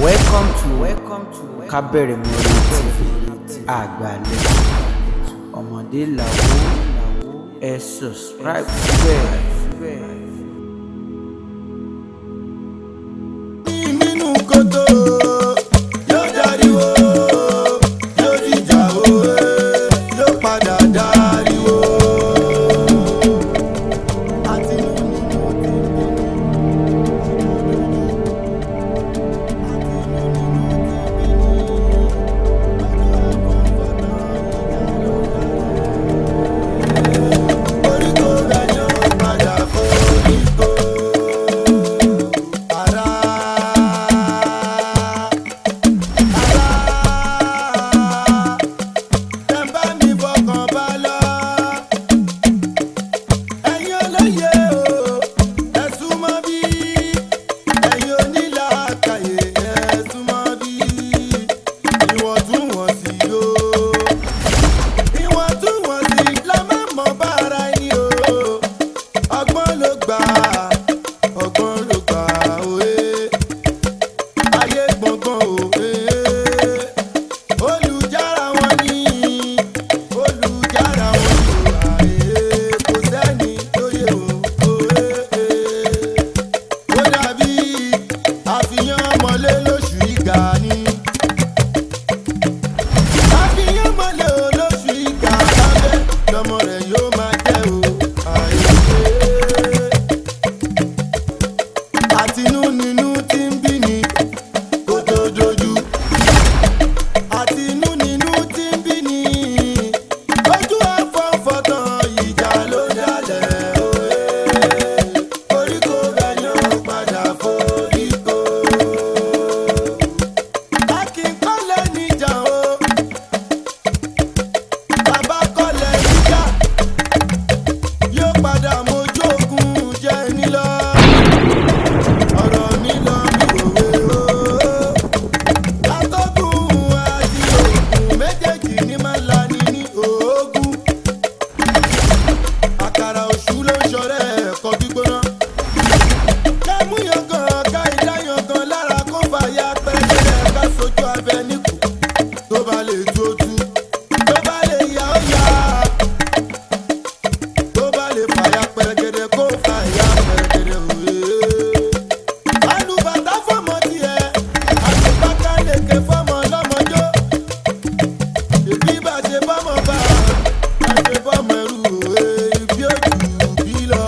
Welcome to Kábẹ̀rẹ̀mọre TV àgbàlẹ̀ ọmọdé làwọ̀, ẹ subscribe síbẹ̀. Nínú kòtò yóò dariwo, yóò dìjà òwe, yóò padà dariwo. Àti nínú koríko rẹ̀ yóò padà koríko. Ara, ara, tẹ́ ń bá mi fọkàn bá lọ. Ẹ̀yin olóye o, ẹ súnmọ́ bí. Ẹ̀yin onílàákàyè, ẹ súnmọ́ bí. Ìwọ̀ntúnwọ̀nsì o. Ìwọ̀ntúnwọ̀nsì la máa mọ̀ bá ara ẹni o. Ọgbọ́n ló gbà, ọgbọ́n ló gbà òye. Ayé gbọ̀ngbọ̀n òye. Olùjára wọn ni, olùjára wọn ni àyè. Kò sẹ́ni tó yẹ o, òye. Ó dàbí àfihàn mọ́lé lóṣù ìgbà ni. Àfihàn mọ́lé olóṣù ìgbà lábẹ́ lọ́mọ rẹ̀ yóò máa jẹ́ o, àyè. Àtinú nínú tí ń bí ni kó tó dojú. Àtinú nínú tí ń bí ni ojú afọ́fọ́tàn ìjà ló dálẹ̀ òye. Koríko rẹ̀ yóò padà foríko. Akínkọ́lẹ̀ níjà o, bàbá kọ́lẹ̀ níjà, yóò padà mójú ogun jẹ́ nílọ. Ọ̀rọ̀ mi lọ bí òwe o. Atọ́gùn àti òògùn méjèèjì ní máa la ni ní òógùn. Àkàrà òṣù ló ń ṣọrẹ́ ẹ̀kọ́ gbígbóná. Kẹ́mú yangan ká ìdá yangan lára kó fàyà pẹ́ẹ́lẹ́ ká sojú abẹ níkù. Tó bá lè tu ó tu, tó bá lè yá ó yá. Tó bá lè fàyà pẹ̀rẹ̀gẹ̀dẹ̀ kó fàyà pẹ̀rẹ̀gẹ̀dẹ̀ òye. Alùbàtà fọmọ tiẹ̀, àtìpákáleke fọmọ lọ́mọjọ́. Ìbí bá ṣe bọ́mọ bá, bá ṣe bọ́mọ ẹrú òwe, ibi òjò bí lọ.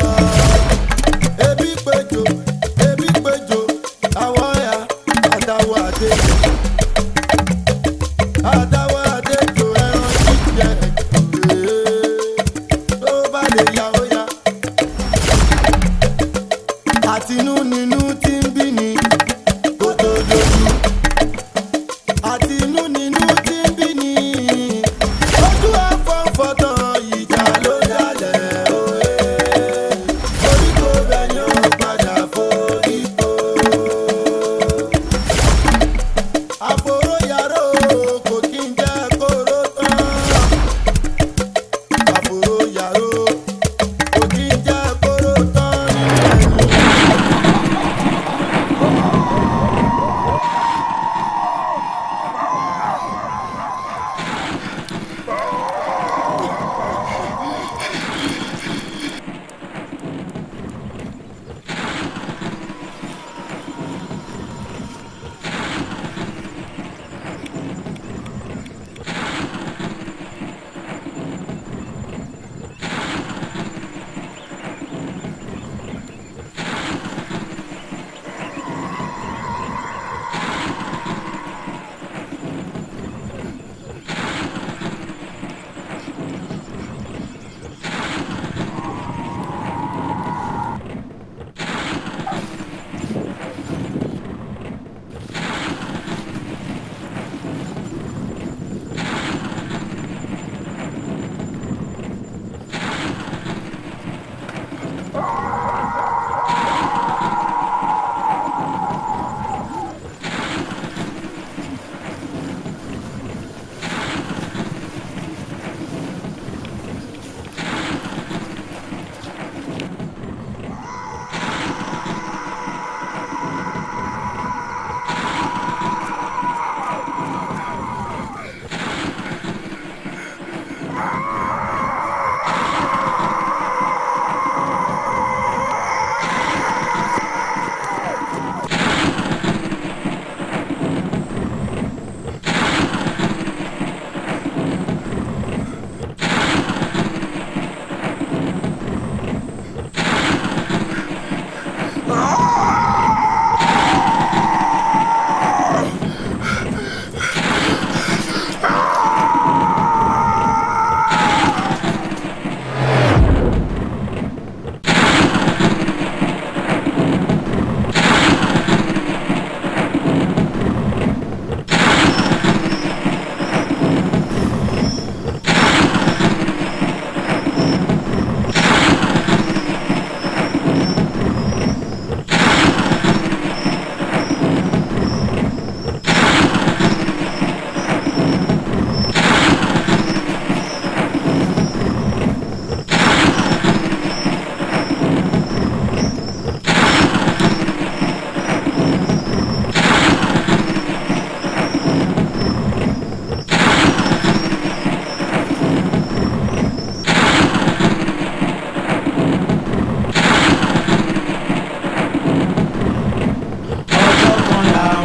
Ebi péjọ, ebi péjọ, àwọn ọ̀yà àtàwọn àtẹ̀jọ.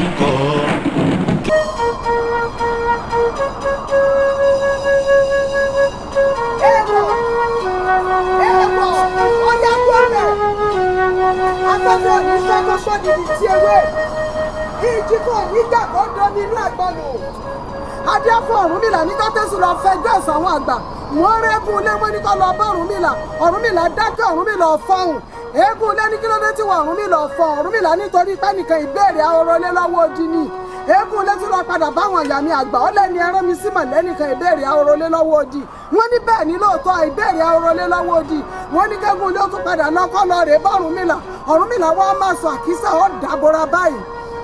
ń kọ́. Èèwọ̀, èèwọ̀, ọjà gbọ́dọ̀. Afẹ́fẹ́ òní sẹ́kọ̀ sódìdì tí ewé. Ìjì kò ní jà kó domi inú àgbọn nù. Adé fún Ọ̀rúnmìlà ní kọ́tẹ́sì lọ fẹjọ́ ẹ̀sùn àwọn àgbà. Wọ́n rẹ́gùn ilé wọn ní kó lọ bá Ọ̀rúnmìlà. Ọ̀rúnmìlà dákẹ́, Ọ̀rúnmìlà ọ̀fọ̀hùn. Eégún ilé ní kí ló dé tí wọ́n Ọ̀rúnmìlà ọ̀fọ̀? Ọ̀rúnmìlà nítorí pé nìkan ìbéèrè ahoro lé lọ́wọ́ odi ni. Eégún ilé tí lọ padà báwọn ìyá mi àgbà, ó lẹ́ni ẹran mi sí mọ̀lẹ́nìkan ìbéèrè ahoro lé lọ́wọ́ odi. Wọ́n ní bẹ́ẹ̀ ni lóòótọ́ ìbéèrè ahoro lé lọ́wọ́ odi. Wọ́n ní kẹ́gùn ilé ó tún padà lọ́kọ́ lọ rèé bá Ọ̀rúnmìlà. Ọ̀rúnmìlà wá máa sọ àkísà ó dàbora báyìí.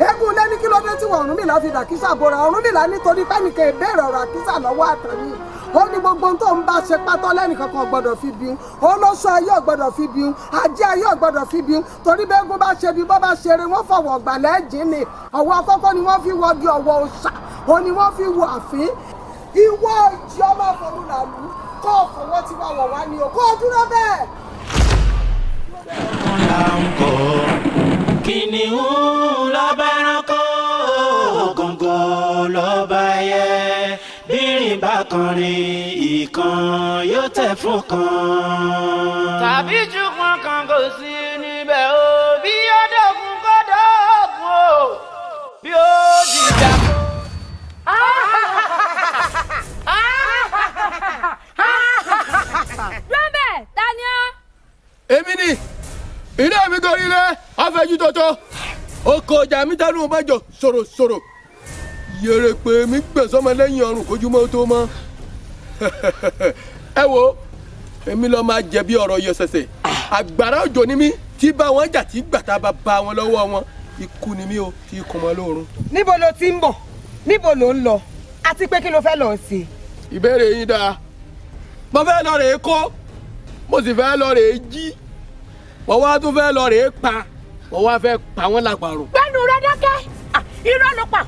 Eégún ilé ní kí ló dé tí wọ́n Ọ̀rúnmìlà fi dàkísà bora? Ọ̀rúnmìlà nítorí pẹ́nìkan ìbéèrè ọ̀rọ̀ àkísà lọ́wọ́ àtàní. Ó ní gbogbo ohun tó ń bá ṣe pátọ́ lẹ́nìkan kan gbọ́dọ̀ fi bí un. Ó ló sọ ayé ò gbọ́dọ̀ fi bí un, ajé ayé ò gbọ́dọ̀ fi bí un, torí bẹ́ẹ̀gùn bá ṣe bí bọ́ bá ṣeré, wọ́n fọwọ́ ọ̀gbà lẹ́jìn ni. Ọ̀wọ́ akọ́kọ́ ni wọ́n fi wọgi, ọ̀wọ́ òòṣà ó ní wọ́n fi wọ àfín. Ìwọ ìjì ọmọ àfọlùlàlù kó o fọwọ́ tí wàá wọ̀ wá ni o, kó o dúró bẹ́ẹ̀. Là ń kọ́. Kìnìún lọ́ba ẹranko, ògòǹgò lọ́ba ẹyẹ. Bírìn bá kan rin ìkan yóò tẹ̀ fún kan. Tàbí ṣùgbọ́n kan kò sí níbẹ̀ o, bí ó dókun kó dókun o, bí ó dìjà kó. Rọ́bẹ̀, ta ni ọ́? Èmi ni ilé mi gorí ilé afẹ́jú tuntun, oko ọjà mi tẹnu mọ́jọ sòròsòrò yèrè pé mi gbèsọ́mọ lẹ́yìn ọrùn kojúmọ́ tó mọ́. Ẹ wo, èmi lọ́ọ́ máa jẹ̀bi ọ̀rọ̀ yọ sẹ̀sẹ̀. Àgbàrá òjò ni mí tí bá wọn jà, tí gbàtà bá bá wọn lọ́wọ́ wọn. Ikú ni mí o tí kò mọ́ lóorun. Níbo ló ti ń bọ̀? Níbo ló ń lọ? Àti pé kí ló fẹ́ lọ sí? Ìbéèrè yín dáa. Mo fẹ́ lọ rèé kó, mo sì fẹ́ lọ rèé jí, mo wá tún fẹ́ lọ rèé pa, mo wá fẹ́ pa wọ́n lápárò. Gbẹ́nu rẹ dákẹ́. Ah, irọ́ ló pa.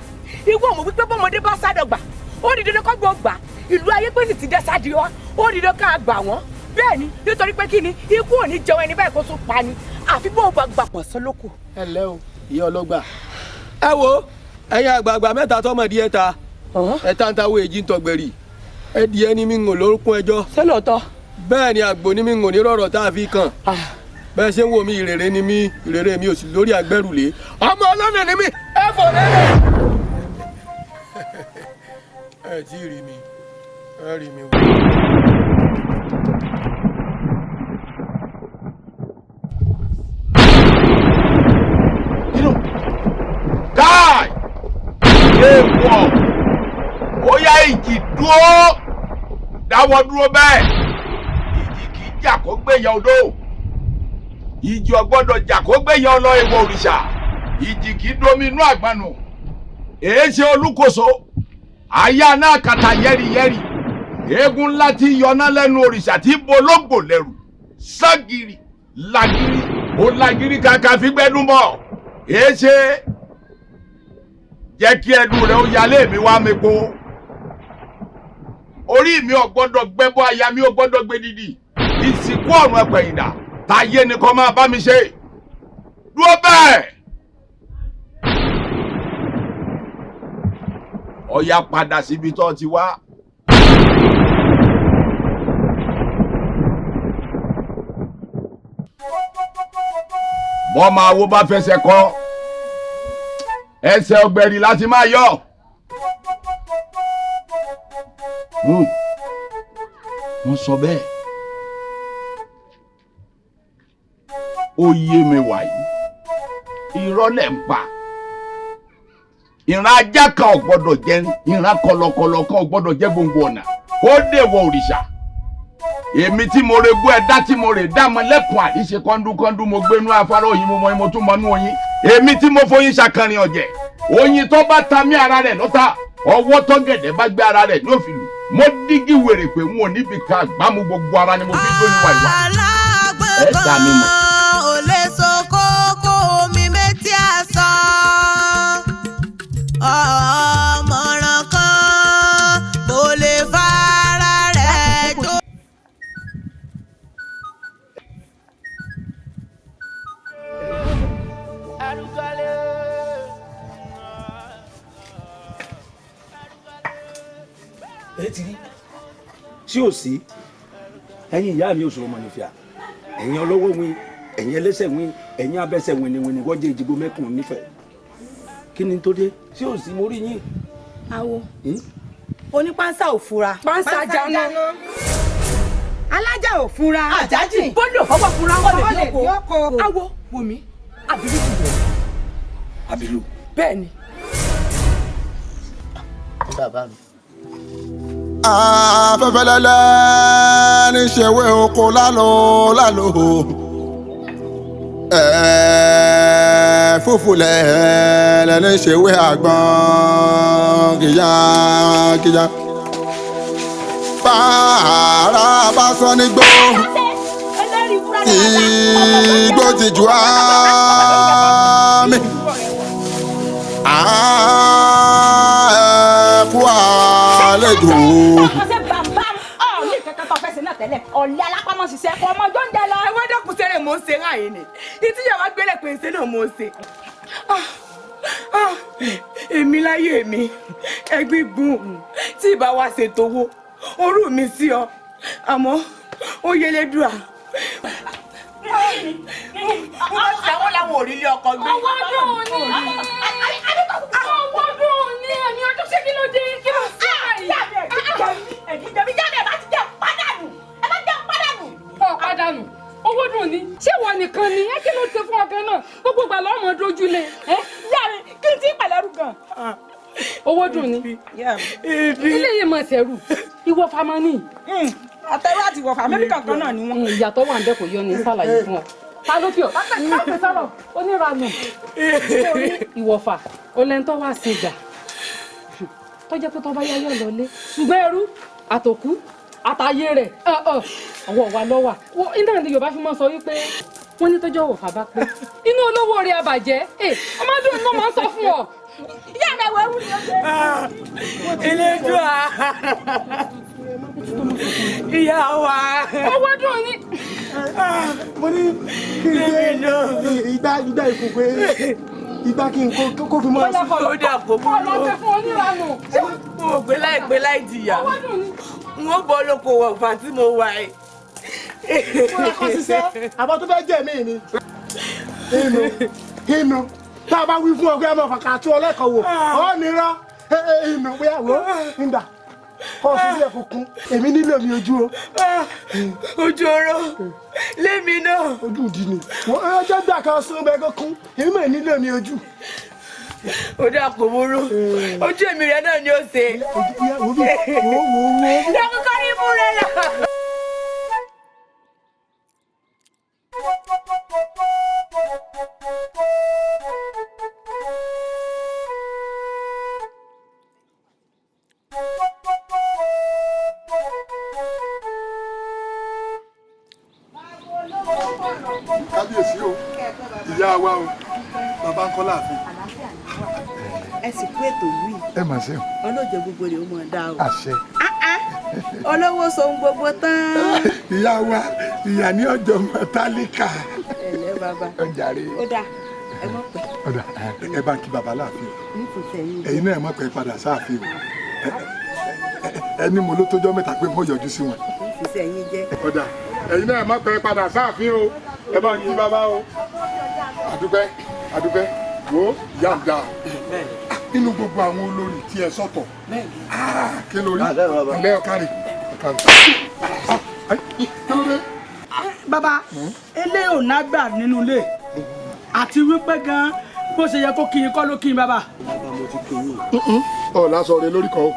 Ìwọ mọ̀ wípé bọ́mọdé bá sádọ̀gbà, ó di dandan kọ́ gbọ́ gbà. Ìlú ayé pé sì ti dẹ́ sádi wa, ó di dandan ká gbà wọ́n. Bẹ́ẹ̀ ni, nítorí pé kí ni, ikú ò ní jẹun ẹni báyìí kó tún pa ni, àfi bó o bá gbà pọ̀ sọ lóko. Ẹ lẹ́ o, ìyá ọlọ́gbà. Ẹ wo, ẹ̀yin àgbààgbà mẹ́ta tọmọdé ẹ ta ẹ tá ń ta wo èjì ń tọgbẹ̀rì ẹ di ẹni mi ń hàn lórúkún ẹjọ́. Ṣé lóòótọ́? Bẹ́ẹ̀ ni, àgbò ni mi ń hàn ní rọ̀rọ̀ tá a fi kàn. Bẹ́ẹ̀ ṣe ń wo mi, ìrèrè ni mí, ìrèrè mi ò sì lórí agbẹ́rùlé. Ọmọ ọlọ́nà ni mí, ẹ fò lẹ́lẹ̀. Ẹ tí ì rí mi, ẹ rí mi wò. Inú káì èèwọ̀, ó yá, ìjì dúró, dáwọ́ dúró bẹ́ẹ̀. Ìjì kì í jà kó gbéyàn odó, ìjì ò gbọ́dọ̀ jà kó gbéyàn lọ. Èèwọ̀ òrìṣà, ìjì kì í domi inú àgbọnù. Èé ṣe olúkòso àyà náà kàtà yẹ́rìyẹ́rì, eégún ńlá tí yọná lẹ́nu òrìṣà tí bológbò lẹ́rù ságìrì làgìrì ó làgìrì kàkà fi gbẹ́dùn bọ̀. Èé ṣe jẹ́ kí ẹnu rẹ̀ ó yálé mi wá mi po. Orí mi ò gbọ́dọ̀ gbẹ́bọ́, aya mi ò gbọ́dọ̀ gbé dídì. Ìsìnkú ọ̀run ẹ̀pẹ̀yìndà táyé ni kò máa bá mi ṣe. Dúró bẹ́ẹ̀. Ọ̀ya, padà síbi tó ti wá. Bọ́mọ awo bá fẹsẹ̀ kọ ẹsẹ̀ ọ̀gbẹ̀rì láti máa yọ. Wọ́n sọ bẹ́ẹ̀, ó yé mi wàyí. Irọ́ lẹ̀ ń pa. Ìran ajá kan ò gbọ́dọ̀ jẹ, ìran kọlọkọlọ kan ò gbọ́dọ̀ jẹ gbòǹgbò ọ̀nà. Ó dèwọ̀ òrìṣà. Èmi tí mo regún ẹ̀dá tí mo rè dá mọ lẹ́kùn àríṣe kọ́ńdúkọ́ńdú, mo gbénú afárá oyin, mo mọ mo tún mọnú oyin. Èmi tí mo foyin ṣàkànrin ọ̀jẹ̀, oyin tó bá ta mí ara rẹ̀ lọ́ta, ọwọ́ tó gẹ̀dẹ̀ bá gbé ara rẹ̀ ní òfìlú. Mo dígí wèrè pé n ò níbi kan àgbámu, gbogbo ara ni mo fi dóni wà ìwà. Ẹ dá mi mọ̀. Ò lè so kókó omi méjì àṣọ ọmọràn kan kò lè fara rẹ̀ jó. Ẹ ti rí sí ò sí ẹ̀yin ìyá mi òṣòro mọ̀nìfìà ẹ̀yin ọlọ́wọ́ win ẹ̀yin ẹlẹ́sẹ̀ win ẹ̀yin abẹ́sẹ̀ wìnìwìnì wọ́jẹ́ ìdìbò mẹ́kùn nífẹ̀ẹ́ kí ni tó dé sí ò sí mo rí yín. Awo onípánsá ò fura. Pánsá jáná. Alájà ò fura. Àjájì. Bọ́lì ò fọwọ́ fura ó lè Ó lè oko. Awo wò mí àbílú ti wọ̀. Àbílú. Bẹ́ẹ̀ ni. Bàbá mi. Afẹ́fẹ́ lẹ́lẹ́ ní ṣèwé oko lálọ́ lálọ́ fúfú lẹ́lẹ́ ní ṣèwé àgbọn kíyákíyá. Bàrà bá sọ nígbó tí igbó ti jù á mi. Ẹ kú àlejò. Ọ̀lẹ́ alápámọ́ ṣiṣẹ́ kọ́ ọmọ ọjọ́ ń jẹ lọ. Ẹ wá dọ́kun sẹ́rẹ̀ mò ń ṣe ráàyè ni. Ìtìyàwó agbélẹ̀ pé ṣe náà mò ń ṣe. Èmi láyé mi, ẹgbígun tí ìbá wa ṣètò owó, orú mi sí ọ, àmọ́ ó yẹlẹ́dùà. Wọ́n ti àwọn làwọn ò rí ilé ọkọ gbé. Ọwọ́ dùn ní. Ọwọ́ dùn ní ẹ̀mí ọjọ́ ṣé kí ló dé? Kí ló sí àyè? Ọ̀ pàdánù. Owó dùn ní. Ṣé ìwọ nìkan ni? Ẹ kí ló ṣe fún ọkàn náà? Gbogbo ìgbà lọ́mọ dojú lé. Yára kí n tí ì pẹ̀lẹ́rù gan. Owó dùn ní. Ilé yìí máa ṣẹ̀rù. Ìwọ famani. Àtẹ̀rù àti ìwọ̀fà mẹ́bí kankan náà ni wọ́n. Ìyàtọ̀ wà ń bẹ kò yọ ní sàlàyé fún ọ. Ta ló fi ọ? Káfí sọ̀rọ̀ oníranù. Ìwọ̀fà olẹ́ńtọ́ wá sí ìgbà. Tó jẹ́ pé tó bá yá yọ̀ lọlé. Ṣùgbọ́n ẹrú àtòkú àtàyè rẹ̀ ọwọ́ wa lọ́wà. Iná ni Yorùbá fi máa sọ wípé wọ́n ní tọ́jú ọ̀wọ̀fà bá pé. Inú olówó rẹ̀ àbàjẹ́. Ọmọdún ló máa ń sọ fún ọ. Ìyá mi ẹ̀wọ̀ ẹrú ni ó ṣe. Elédùà ìyá wa. Owó dùn ní. Mo ní kí n gbé ìgbà ìgbà ìkòkò ìgbà kí n kó fi mọ́. Ó dà kó mú lọ. Ọ̀rọ̀ fún oníranù. Mo ò gbé láìpẹ́ láì jìyà. N ó bọ́ lóko wọ̀fà tí mo wà yìí. Mo rà kọ́ ṣiṣẹ́ àbọ̀ tó fẹ́ jẹ́ mí ni. Inú inú tá a bá wí fún ọgbẹ́ ọmọ fàkà tó ọlẹ́kọ̀ọ́ wò ọ́ nira inú bóyá wò ó ń dà kọ́ sí ẹ̀kọ́ kún èmi nílò mi ojú o. Ojú oró lémi náà. Ojú ìdí ni ọjọ́ gbà kan sún bẹ́ẹ̀ kó kún èmi mọ̀ nílò mi ojú. Ó dà kò burú ojú èmi rẹ náà ni ó ṣe. Dàkúkọ ní mú rẹ lọ. Kábíyèsí o, ìyá wa o, bàbá ń kọ́ láàfin. Ẹ sì kú ètò yìí. Ẹ mà ṣe o. Ọlọ́jọ́ gbogbo rẹ̀ ó mọ̀ dá o. Àṣẹ. Olówó so ohun gbogbo tán. Ìyá wa, ìyá ní ọjọ́ mọ tálíkà. Ẹ lẹ́ bàbá. Ẹ jàre. Ó dáa, ẹ mọ̀ pẹ́. Ọ̀dà ẹ bá ń kí bàbá láàfin. Ẹ̀yin náà ẹ mọ̀ pẹ́ padà sáàfin o. Ẹ ní mo ló tójọ́ mẹ́ta pé mo yọjú sí wọn. Ọ̀dà ẹ̀yin náà ẹ mọ̀ pẹ́ padà sáàfin o. Ẹ bá ń kí bàbá o. Àdúpẹ́ àdúpẹ́ wo ìyá ń dáa nínú gbogbo àwọn olórí tí ẹ sọ̀tọ̀ kí lórí ilé ọ̀kárì ọ̀kárì kí ló dé. Bàbá ilé ò nágbà nínú ilé àti wípé gan bó ṣe yẹ kó kí n kọ́ ló kí n bàbá. Ọ̀ lásọ rẹ lórí kan o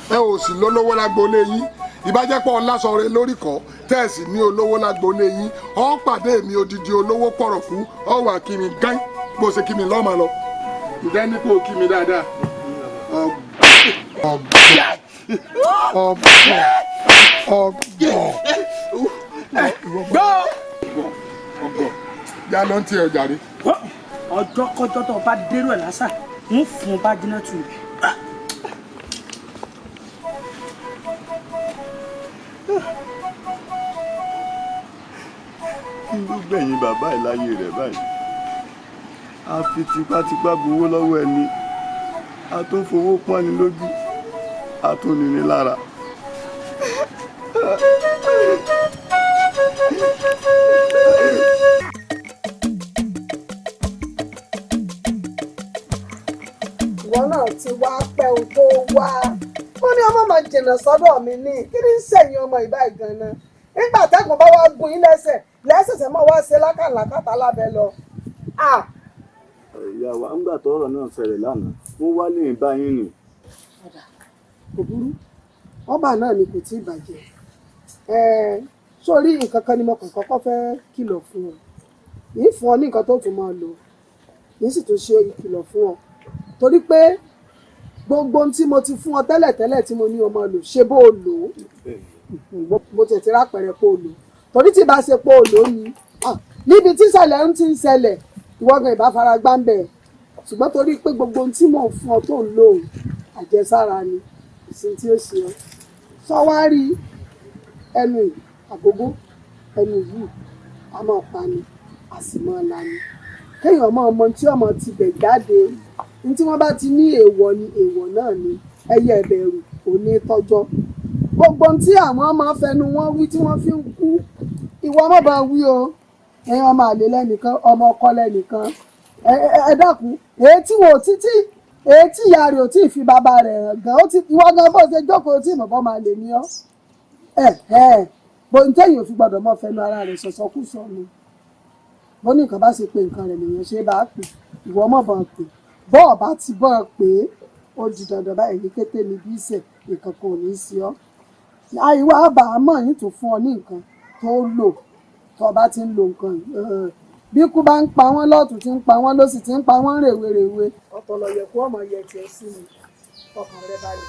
ẹ ò sì lólówó lágboolé yín ìbájẹ́pọ̀ lásọ rẹ lórí kan tẹ́ẹ̀sì ní olówó lágboolé yín ọ̀ pàdé mi odidi olówó pọ̀rọ̀kú ọ̀ wà kí mi gán bó ṣe kí mi lọ́mọ lọ ǹjẹ́ ní kó kí mi dáadáa ọgbọ̀n ọgbọ̀n gbọ́ ọgbọ̀n já ló ń tiẹ̀ ọjà rí. Ọjọ́ kọjọ́ tó o bá dérò ẹ̀ lásà ń fún un bá jiná tù. Kí ló gbẹ̀yìn bàbá ẹ̀ láyé rẹ̀ báyìí? A fi tipátipá gbowó lọ́wọ́ ẹni, a tún fowó pọ́nni lójú, Atúnini lára. Ìwọ náà ti wá pẹ́ o tó wá. Wọ́n ní ọmọ máa jìnnà sọ́dọ̀ mi ní kí ni ń sẹ̀yìn ọmọ ìbá ìgànnà nígbà tẹ́gùn bá wá gún yín lẹ́sẹ̀ lẹ́sẹ̀sẹ̀ mọ́ wá ṣe lákàlàkàtà lábẹ́ lọ. Ìyá wa, ńgbà tọ́rọ̀ náà ṣẹlẹ̀ lánàá, mo wá lè bá yín nì. Kò burú, ọba náà ni kò tí ì bàjẹ́. Sórí nǹkan kan ni mo kàn kọ́kọ́ fẹ́ kìlọ̀ fún ọ. Yìí fún ọ ní nǹkan tó tún máa lò, yìí sì tún ṣe ìkìlọ̀ fún ọ, torí pé gbogbo ohun tí mo ti fún ọ tẹ́lẹ̀tẹ́lẹ̀ tí mo ní o máa lò, ṣe bó o lò ó. Mo tètè rápẹ̀rẹ̀ pé o lò ó, torí tí ìbá ṣe pé o lò ó ni níbi tí ìṣẹ̀lẹ̀ ń ti ń ṣẹlẹ̀, ìwọ gan ìbá fara gbá ń bẹ̀. Ṣùgbọ́n torí pé gbogbo ohun tí mò ń fún ọ tó ń lò ó, àjẹsára ni, ìsìn tí ó ṣe ọ sọ wá rí ẹnu yìí, àgógó ẹnu yìí a máa pa ni, a sì máa la ni. Kéèyàn máa mọ tí ọmọ ti bẹ̀ jáde ní tí wọ́n bá ti ní èèwọ̀ ni, èèwọ̀ náà ni. Ẹyẹ ìbẹ̀rù kò ní tọ́jọ́. Gbogbo ohun tí àwọn máa fẹnu wọn wí tí wọ́n fi ń kú, ìwọ má bá wí o. Ẹ̀yin ọmọ àlè lẹ́nìkan, ọmọ ọkọ lẹ́nìkan, ẹ dákun. Èyí tí wọn ò títí, èyí tí ìyá rẹ̀ ò tí ì fi bàbá rẹ̀ hàn gan, ó ti ìwọ gan bó ṣe jókòó tí ìmọ̀bọ máa lè ní ọ́. Ẹ ẹ bó ń tẹ̀yìn òfin gbọ́dọ̀ mọ́ fẹnu ara rẹ̀ sọ̀sọ́kùsọ ni. Bó ní nǹkan bá ṣe pé nǹkan rẹ̀ lèèyàn ṣe bá pè, ìwọ mọ̀ bá pè. Bọ́ọ̀ bá ti bọ́ pé ó di dandan báyìí ní kété ní bí ìṣẹ̀ nǹkan kan ò ní í ṣe ọ́. Àìwá àbámọ̀ yìí tún fún ọ ní nǹkan tó lò tó o bá ti ń lo nǹkan yìí. Bí ikú bá ń pa wọ́n lọ́tùn, tí ń pa wọ́n lósì, tí ń pa wọ́n rèwerèwe. Ọ̀tọ̀ lọ yẹ kó ọmọ yẹ tiẹ̀ sí mi, ọkàn rẹ balẹ̀.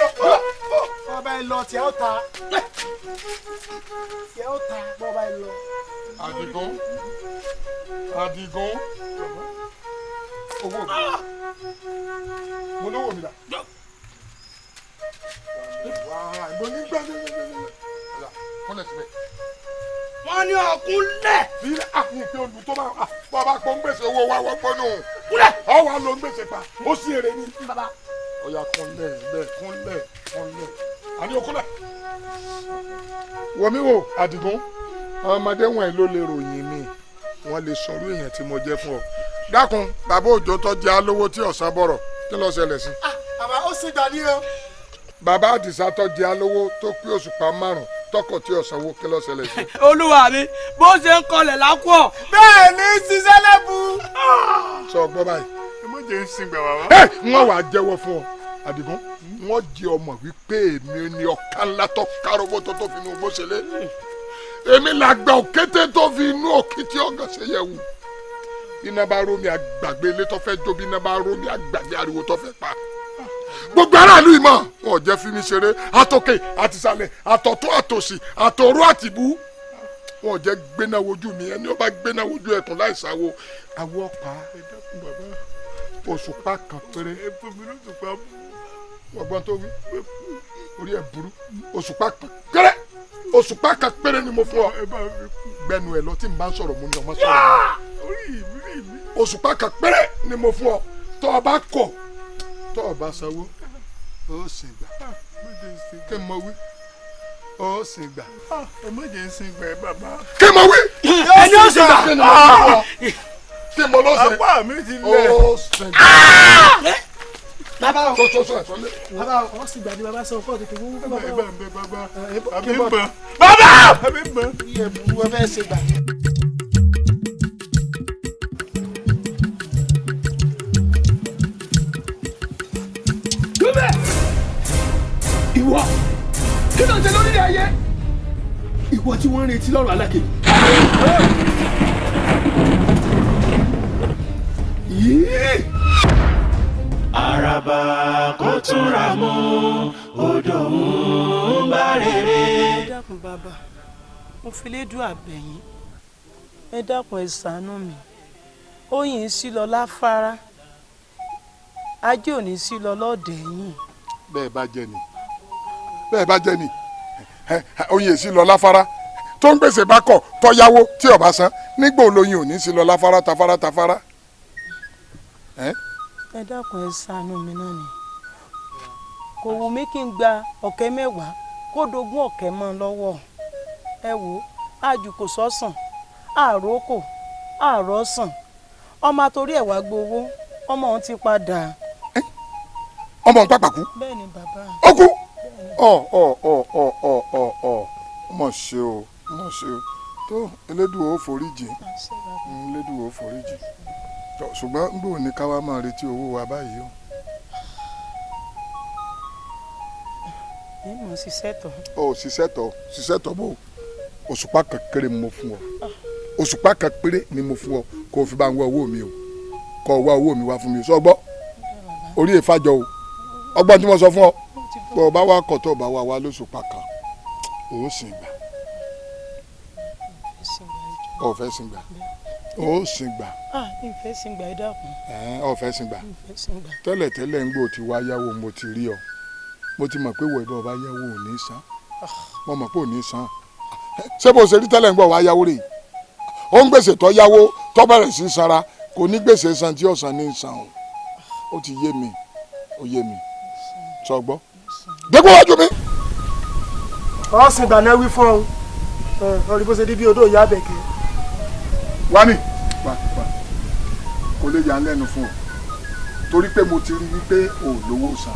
Bọ́ọ̀bá ẹ lọ, tí ẹ ó ta, tí ẹ ó ta, bọ́ọ̀bá ẹ lọ. Àdìgún, Àdìgún, owó mi, mo lówó mi dà. Wàá mo ní gbàgbé kọ́lẹ̀ síbẹ̀. Wọ́n ní ọkúnlẹ̀. Ilé àfihàn pé olù tó máa bọ́ bá pọ́n gbèsè owó wa wọ́pọ̀ nù. Kúlẹ̀. Ọ wà ló ń gbèsè pa, ó sì èrè ni. Ọ̀yà kúnlẹ̀ bẹ́ẹ̀, kúnlẹ̀ kúnlẹ̀. Àní okúnlẹ̀. Wọ̀mí wo Àdìgún, àwọn ọmọdé wọ̀nyí ló lè ròyìn mi, wọ́n lè sọ̀rọ̀ èèyàn tí mo jẹ́ fún ọ. Dákun, bàbá Òjó tó jẹ́ alówó tí ọ̀sán bọ̀rọ̀, kí ló ṣẹlẹ̀ sí? Bàbá ó sì gbà ní o. Bàbá Àdìsá tó jẹ́ alówó tó pé òṣùpá 5 tọkọ tí ọ̀sán wo, kí ló ṣẹlẹ̀ sí? Olúwa mi, bó ṣe ń kọlẹ̀ lákọ̀. Bẹ́ẹ̀ ni ṣiṣẹ́ lẹ́bu. Sọ gbọ́ báyìí. Ẹ má jẹ́ ń sin gbà bàbá. Ẹ wọ́n wàá jẹ́wọ́ fún ọ, Àdìgún, wọ́n jẹ́ ọmọ wípé èmi ni ọ̀ka ńlá tó kárọ́bó tó fi inú bó ṣe lé. Èmi làgbà òkété tó fi inú òkìtì ọ̀gàn ṣe yẹ̀wù. Iná bá rómi àgbàgbé ilé tó fẹ́ jó, bí iná bá rómi àgbàgbé ariwo tó fẹ́ pa. Gbogbo aráàlú ìmọ̀ wọn ò jẹ́ fi mi ṣeré, àtòkè àtìsàlẹ̀ àtọ̀tún àtòsì àtòrú àtìbú. Wọn ò jẹ́ gbéná wojú mi, ẹni ó bá gbéná wojú ẹkùn láì sáwo àwọ̀ ọ̀pá. Òṣùpá kan péré. Wọ́n gbọ́n tó wí, orí ẹ̀ burú. Òṣùpá kan péré, òṣùpá kan péré ni mo fún ọ. Gbẹnu ẹ lọ, tí n bá ń sọ̀rọ̀ mo ní ọmọ sọ̀rọ̀ mi. Òṣùpá kan péré ni mo fún ọ. Tọ́ ọ bá kọ̀, tọ́ ọ bá sanwó, ó sì gbà. Kí n mọ wí, ó sì gbà. Ẹ má jẹ́ ń sin gbà ẹ bàbá. Kí n mọ wí. Ẹni ó sì gbà. Kí n mọ lọ́sẹ̀. Apá mi ti lẹ̀. Ó sì gbà. Bàbá o. Sọ sọ sọ ẹ sọ lé. Bàbá o, ọ sì gbà ní bàbá sọ fún ọ tètè wú. Ẹ bá ń bẹ bàbá. Àbí ń bọ̀. Bàbá! Àbí ń bọ̀. Iye burú ẹ fẹ́ ṣe gbà. Dúbẹ̀! Ìwọ! Kí ló ń ṣe lórílẹ̀ ayé? Ìwọ tí wọ́n ń retí lọ́rùn alákejì. Yìí! Àràbà kò túnra mú, odò ń bá rere. Ẹ dákun bàbá, mo fi lédùn àbẹ̀yìn, ẹ dákun ẹ ṣàánú mi. Oyin sí lọ láfárá, ajé ò ní sí lọ lọ́ọ̀dẹ̀ yìí. Bẹ́ẹ̀ bá jẹ́ ni, bẹ́ẹ̀ bá jẹ́ ni, oyin èsì lọ láfárá, Tó ń gbèsè bá kọ̀ tọ́yáwó tí ó bá san, nígbà olóyin ò ní sí lọ láfárá tafárá tafárá. Ẹ dákun, ẹ ṣàánú mi náà ni. Kò wù mí kí n gba 20,000 kó dogún ọ̀kẹ́ mọ́ lọ́wọ́. Ẹ wò ó, àjù kò sọ́sàn, àròkò àròsàn, ọmọ àtòrí ẹ̀ wá gbowó, ọmọ òun ti padà. Ọmọ òun pàpà kú? Bẹ́ẹ̀ ni bàbá. Ó kú. Ọ ọ ọ ọ ọ ọ ọ, mọ̀ ṣe o, mọ̀ ṣe o. Tó Elédùà ó foríjì, Elédùà ó foríjì. Ṣùgbọ́n n bò ní ká wá máa retí owó wa báyìí o. Ẹ mọ̀ ṣiṣẹ́ tọ̀. Ọ ṣiṣẹ́ tọ̀, ṣiṣẹ́ tọ̀ bò. Òṣùpá kan péré mo fún ọ, òṣùpá kan péré ni mo fún ọ, kó o fi bá ń wá owó mi o, kó o wá owó mi wá fún mi o. Sọ gbọ́, orí ìfàjọ o, ọgbọ́n tí mo sọ fún ọ, bọ́ ọ bá wá kọ̀ tó o bá wá wá lóṣùpá kan, o ó sì gbà. O fẹ́ sìn gbà, o ó sìn gbà. Ah, ìfẹ́ sìn gbà, ẹ dákun. Ọ fẹ́ sìn gbà. Tẹ́lẹ̀ tẹ́lẹ̀ ń gbò tí wá yáwó, mo ti rí ọ, mo ti mọ̀ pé wọ ibà ọba yáwó ò ní san, mo mọ̀ pé ò ní san. Ṣé bó ṣe rí tẹ́lẹ̀ ń gbọ́ wá yáwó rè? Ó ń gbèsè tó yáwó tó bẹ̀rẹ̀ sí sanra, kò ní gbèsè san tí ọ̀sán ní san o. Ó ti yé mi, ó yé mi. Sọ gbọ́, dẹ́kun wájú mi. Ọ̀sìn ìgbà náà wí fún ọ, ọ rí bó ṣe di bí odò ìyá àbẹ̀kẹ́. Wá mi wá wá, kò lè yà á lẹ́nu fún ọ, torí pé mo ti rí wípé ò lówó san.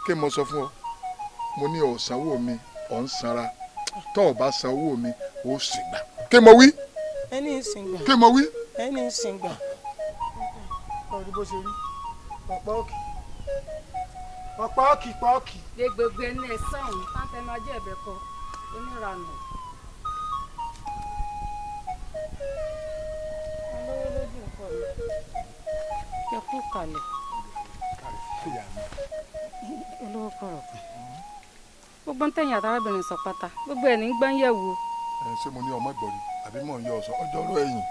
Kí mo sọ fún ọ, mo ní ò sanwó mi, ò ń sanra. Tó o bá san owó mi, ó sì gbà. Kí mo wí? Ẹni ń sìn gbà. Kí mo wí? Ẹni ń sìn gbà. Ọ̀rí bó ṣe rí, ọ̀pọ̀ òkì, ọ̀pọ̀ òkì pọ̀ òkì. Lè gbogbo ẹni ẹ sọ̀hún táńtẹnu ajé ẹ̀bẹ̀ kọ oníranù. Olówó lójú nǹkan mi. Ẹ kú kalẹ̀. Olówó kọ̀rọ̀ kan. Gbogbo ń tẹ̀yìn àtàrábìnrin sọ pátá, gbogbo ẹ̀ ní gbọ́n yẹ̀ wò. Ẹ ṣé mo ní ọmọ ìgbọ̀rí àbí mò ń yọ ọ̀sán ọjọ́rú ẹ̀yìn.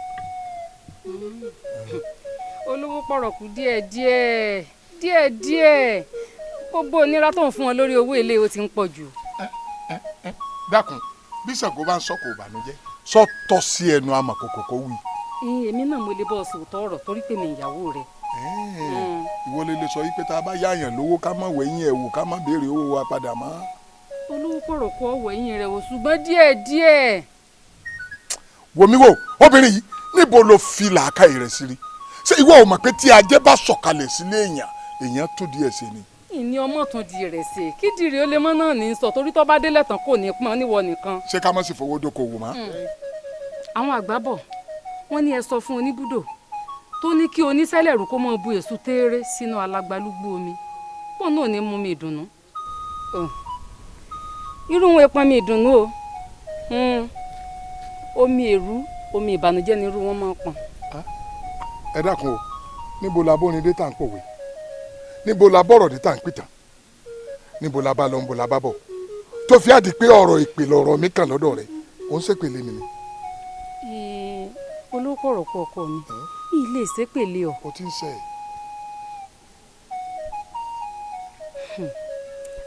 Olówó pọ̀rọ̀kù díẹ̀ díẹ̀ díẹ̀ díẹ̀, gbogbo onira tó ń fún wọn lórí owó èlé o ti ń pọ̀ jù. Dákun, bí Ṣàngó bá ń sọ̀kò ìbànújẹ́ sọ tọ́ sí ẹnu amọ̀kòkò kó wí. Èmi náà mo lè bọ́ sòótọ́ ọ̀rọ̀ torí pé mi ìyàwó rẹ̀. Ìwọ lè sọ yí pé tá a bá yáàyàn lówó ká má wẹ̀yìn ẹ̀ wò, ká má béèrè owó wa padà mọ́. Olówó pọ̀rọ̀kù ọ̀wọ̀ ẹ̀yìn rẹ̀ wò, ṣùgbọ́n díẹ̀ díẹ̀. Wò mí wò, obìnrin yìí, níbo ló fi làákàyè rẹ̀ sí rí? Ṣé ìwọ ò mọ̀ pé tí ajé bá sọ̀kalẹ̀ sílé èèyàn, èèyàn tún díẹ̀ ṣe ni? Ìní ọmọ tún di rẹ̀ ṣe, kídìrí ó lè mọ́ náà ní sọ, torí tó bá délẹ̀ tán kò ní pọ́n níwọ nìkan. Ṣé ká má sì fowó dókòwò mọ́? Àwọn àgbà bọ̀, wọ́n ní ẹ sọ fún oníbùdó tó ní kí onísẹ́lẹ̀rú kó mọ́ bu èso tééré sínú alágbálúgbú omi, pọ̀ náà ní mú mi ìdùnnú. Irú wọn pọn mi ìdùnnú o, omi èrú, omi ìbànújẹ́ ni irú wọn máa ń pọn. Ẹ dákun o, níbo la bórin dé tá à ń pòwe? Níbo la bọ̀rọ̀ dé tá à ń pìtàn? Níbo la bá lọ, níbo la bá bọ̀? Tó fi àdí pé ọ̀rọ̀ ìpè lọ̀rọ̀ mi kàn lọ́dọ̀ rẹ̀, ò ń ṣèpèlé mi ni. Olókọ̀rọ̀kọ̀ ọkọ mi, ilé ìṣépèlé ọ. O ti ń ṣe.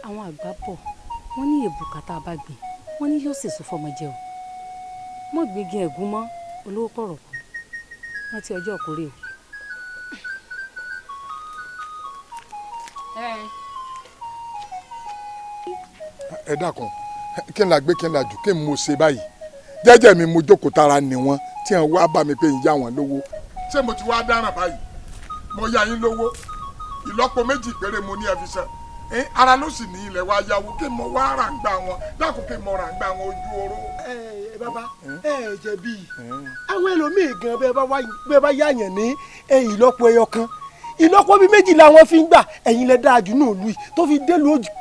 Àwọn àgbà bọ̀, wọ́n ní èbùkà tá a bá gbìn, wọ́n ní yóò sèso fọmọ jẹ o. Mọ́ gbégi ẹ̀gún mọ́, olówó pọ̀rọ̀kọ̀, rántí ọjọ́ ìkórè o. Ẹ dákun, kí n la gbé, kí n la jù, kí n mo ṣe báyìí? Jẹ́jẹ́ mi mo jókòó tara ni wọ́n tí wọ́n wá bá mi pé n yá wọn lówó. Ṣé mo ti wá dáràn báyìí? Mo yá yín lówó ìlọ́po méjì péré mo ní ẹ fi san. Ara ló sì ní ilẹ̀ wa yáwó, kí mo wá rà ń gbà wọn, dákun kí mo rà ń gbà wọn ojú oró. Ẹ bàbá, ẹ jẹ̀bi. Àwọn ẹlòmíì gan bẹ́ẹ̀ bá yáyàn ní ìlọ́po ẹyọ kan, ìlọ́po bíi méjìlá wọn fi ń gbà. Ẹ̀yin lẹ dáa jù ní òlu yìí tó fi dé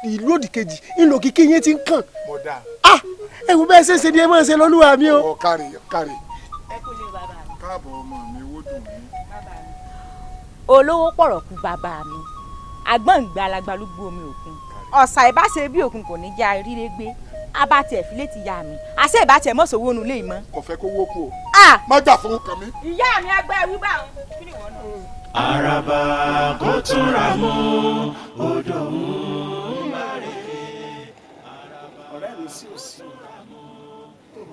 ìlú òdì kejì, ìlò kìkì yín ti ń kàn. Mo dáa. Ah, ẹ wo bẹ́ẹ̀ ṣe ṣe ni ẹ máa ṣe lọ́lúwa mi o. Ọ kárí kárí. Ẹ kú lé bàbá mi. Káàbọ̀ ọmọ mi, owó dùn mí. Olówó pọ̀rọ̀kù bàbá mi, àgbọ̀ǹgbà alagbalúgbú omi òkun, ọ̀sà ìbáṣe bí òkun kò ní já ríre gbé, abàtì ẹ̀fílẹ̀ ti yá mi, àṣẹ ìbátì ẹ̀ mọ̀sowó nu lé mọ́. Kò fẹ́ kó wó kú o. Má gbà fún kàn mí. Ìyá mi agbá ẹwú bá òun. Kí ni ìwọ náà? Àràbà kò túnra mú odò ń bá rè. Ọ̀rẹ́ mi sí òsì tó bá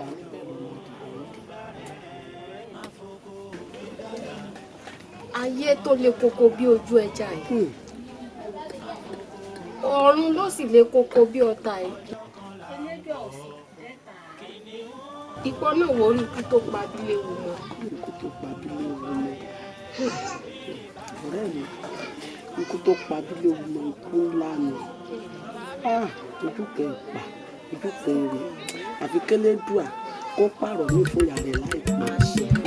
Ayé tó le koko bí ojú ẹja yìí, ọ̀run ló sì le koko bí ọ̀tá yìí. Ìpọ́ náà wò ó ikú tó pa abilé wò mọ́. Ikú tó pa abilé wò mọ́. Ọ̀rẹ́ mi, ikú tó pa abilé wò mọ́ ikú ńlá ni. Ojú kan ìpà, ojú kan èrè, àfi k'Elédùà kó pààrọ̀ ní ìfòyà rẹ̀ láìpẹ́.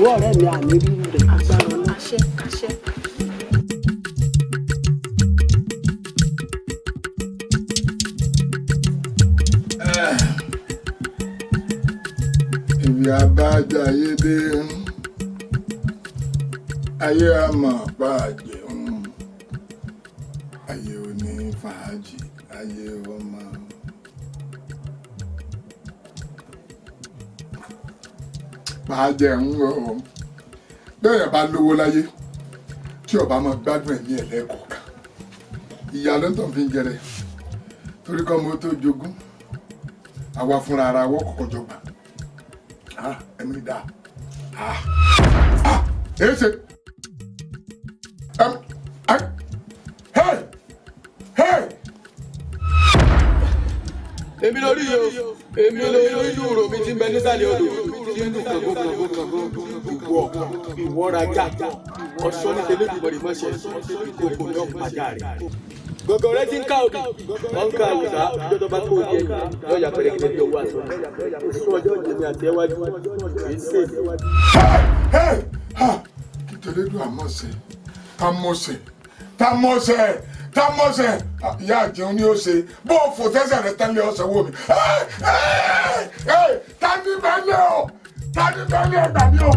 Wọ́n ọ̀rẹ́ mi àní rírú rẹ̀. Agbára ọ̀la. Àṣẹ, àṣẹ. Ibi abájáyé dé, ayé a mọ̀ pa àjẹun, ayé ò ní fàájì, ayé ọmọ. Pàjẹun o, bẹ́ẹ̀ bá lówó láyé tí ọba máa gbádùn ẹ̀mí ẹ̀ lẹ́ẹ̀kọ̀ọ̀kan, ìyá ló ń tàn fi ń jẹrẹ torí kọ́ mo tó jogún, àwa fúnra ara wọ́ kọ̀kọ́ jọgbà. Ẹ̀mí dá èsè hey hey. Èmi lórí yìí o, èmi lórí inú ro mi ti ń bẹ nísàlẹ̀ odò tí ń dùn kàngó kàngó kàngó. Ìwọ ìwọ́rajà ọ̀ṣọ́ ní tẹlifíwọ̀n ìmọ̀ṣẹ́ ìkókò ní ọ̀pájà rẹ̀. Gọ̀gọ̀ rẹ ti ń ká obì, wọ́n ń ká àwùsá, ìjọ tó bá kó ojú ẹ̀yìn yóò yà pẹ̀lẹ́kẹ̀lẹ́ bí owó aṣọ. Oṣù ọjọ́ ìjẹ̀mí àti ẹwájú kì í ṣe èmi. Kí tẹlẹ́dùn àmọ̀ṣẹ́ tamọ̀ṣẹ́ tamọ̀ṣẹ́ tamọ̀ṣẹ́ ìyá àjẹun ni ó ṣe bó o fò tẹ́sẹ̀ rẹ tẹ́lẹ̀ ọ̀sẹ̀ wò mí. Tani bẹ́lẹ̀ o, tani bẹ́lẹ̀ ẹ̀gbà mi o.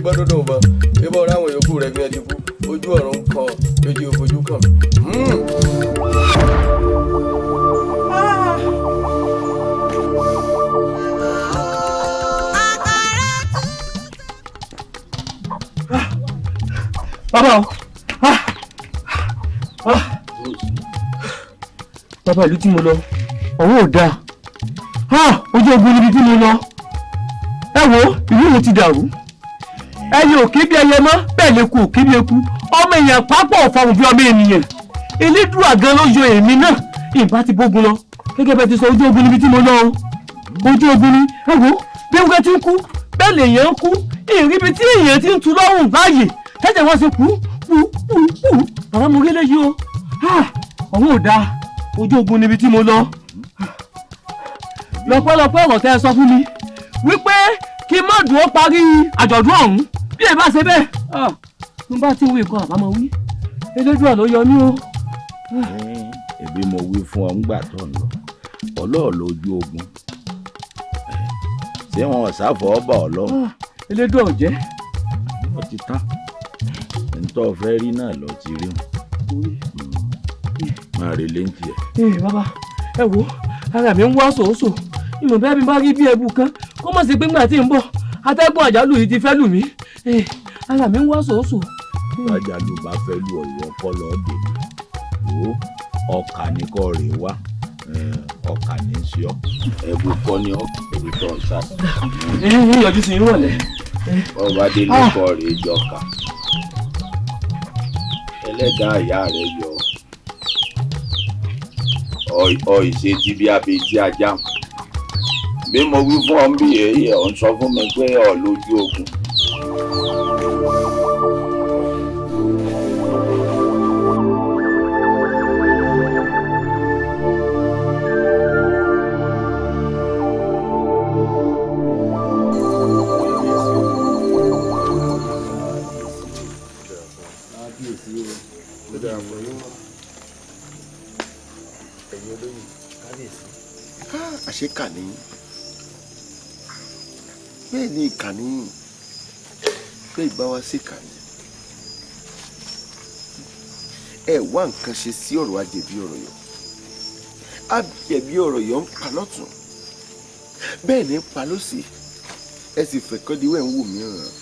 Gbọ́dọ̀ mọ ibọ ráwọn yòókù rẹ gbìyànjú kú ojú ọ̀run kan lójú ojú kan mi. Bàbá o, bàbá ìlú tí mo lọ ọ̀hún ò dáa, ojú ogun níbi tí mo lọ, ẹ wo ìlú mi ti dàrú. Ẹyẹ òkè bí ẹyẹ mọ́, bẹ́ẹ̀ lè ku òkè bí eku, ọmọ èèyàn pápọ̀ ọ̀fọ̀hún bí ọmọ ènìyàn. Elédùà gan ló yọ èmi náà, ìbá ti bógun lọ. Gẹ́gẹ́ bẹ́ẹ̀ ti sọ, ojú ogun níbi tí mo lọ o, ojú ogun ni. Ẹ wo bí ewúrẹ́ ti ń kú bẹ́ẹ̀ lèèyàn ń kú, ìríbi tí èèyàn ti ń tu lọ́rùn báyìí tẹ́tẹ̀ wọ́n ṣe kú kú kú kú. Bàbá mo rí eléyìí o, ọ̀hún ò dáa, ojú ogun níbi tí mo lọ. Lọ́pẹ́lọpẹ́ ọ̀rọ̀ tẹ́ ẹ sọ fún mi wípé kí má dùn ó parí àjọ̀dún ọ̀hún, bí ẹ bá ṣe bẹ́ẹ̀ mo bá ti wí nǹkan àbámọ̀ wí, Elédùà ló yọ mí o. Ẹbí mo wí fún ọ ńgbà tó ń lọ ọlọ́ọ̀ lójú ogun, ṣé wọn ò sáfọ̀ ọ́ bá ọ lọ. Elédùà ò jẹ́. Ó ti tán, ntọ́ fẹ́ rí náà lọ ti rí wọn, máa relé ń tiẹ̀. Bàbá ẹ wo ara mi ń wá sòósò, ìmọ̀ bẹ́ẹ̀ mi bá rí bí ẹbù kan kó má ṣe pé ńgbà tí ń bọ̀ atẹ́gùn àjálù yìí ti fẹ́ lù mí, ara mi ń wá sòósò. Àjálù bá fẹ́ lù ọ̀yọ́ kọ́ lọ́ọ́ dè mí, wò ó ọkà ní kọ́ rè wá, ọkà ní í ṣe ọ́, ẹbù kọ́ ní ọkùnrin tó ń sá. Yọjú sí irú ọ̀lẹ́. Ọba délé kọ́ rè jọkà, ẹlẹ́dàá ìyá rẹ̀ yọ ọ ìṣe ti bí abetí ajá. Bí mo wí fún ọ ń bí èyí ọ̀ ń sọ fún mi pé ọ lójú ogun. kà ní. Bẹ́ẹ̀ ni ìkà ní. Bẹ́ẹ̀ bá wa sí kà ní. Ẹ wá nǹkan ṣe sí ọ̀rọ̀ ajẹ̀bi ọ̀rọ̀ yọ. Ajẹ̀bi ọ̀rọ̀ yọ ń pa lọ́tún. Bẹ́ẹ̀ ni ń pa lósì. Ẹ sì fẹ̀kọ́ di wẹ̀ ń wò mí ràn.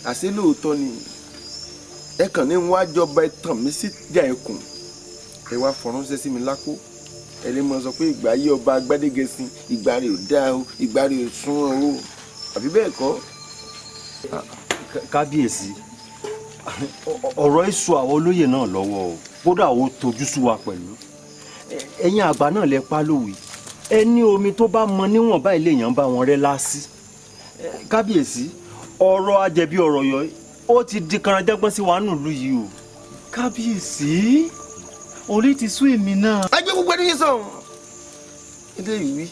Àṣé lóòótọ́ ni ẹ kàn ní wá jọba ẹ tàn mí sí jà ẹkùn. Ẹ wá fọránṣẹ́ sí mi lápò. Ẹ lè mọ sọ pé ìgbà ayé ọba Gbádégẹṣin ìgbà rẹ̀ ò dáa o, ìgbà rẹ̀ ò sunwọ̀n o, àbí bẹ́ẹ̀ kọ́. Kábíyèsí, ọ̀rọ̀ èso àwọn olóyè náà lọ́wọ́ o, kódà ó tojú sú wa pẹ̀lú. Ẹ̀yin àgbà náà lẹ pa lówe, ẹ ní omi tó bá mọ níwọ̀n báyìí lèèyàn bá wọn rẹ́ lásì. Kábíyèsí, ọ̀rọ̀ ajẹ̀bi ọ̀rọ̀ yọ ó ti di karanjẹ́gbọ́n sí wa nílùú yìí o. Kábíyèsí, orí ti sú èmi náà. Ẹgbẹ́ gbogbo ẹni sọ̀rọ̀ ilé ìwí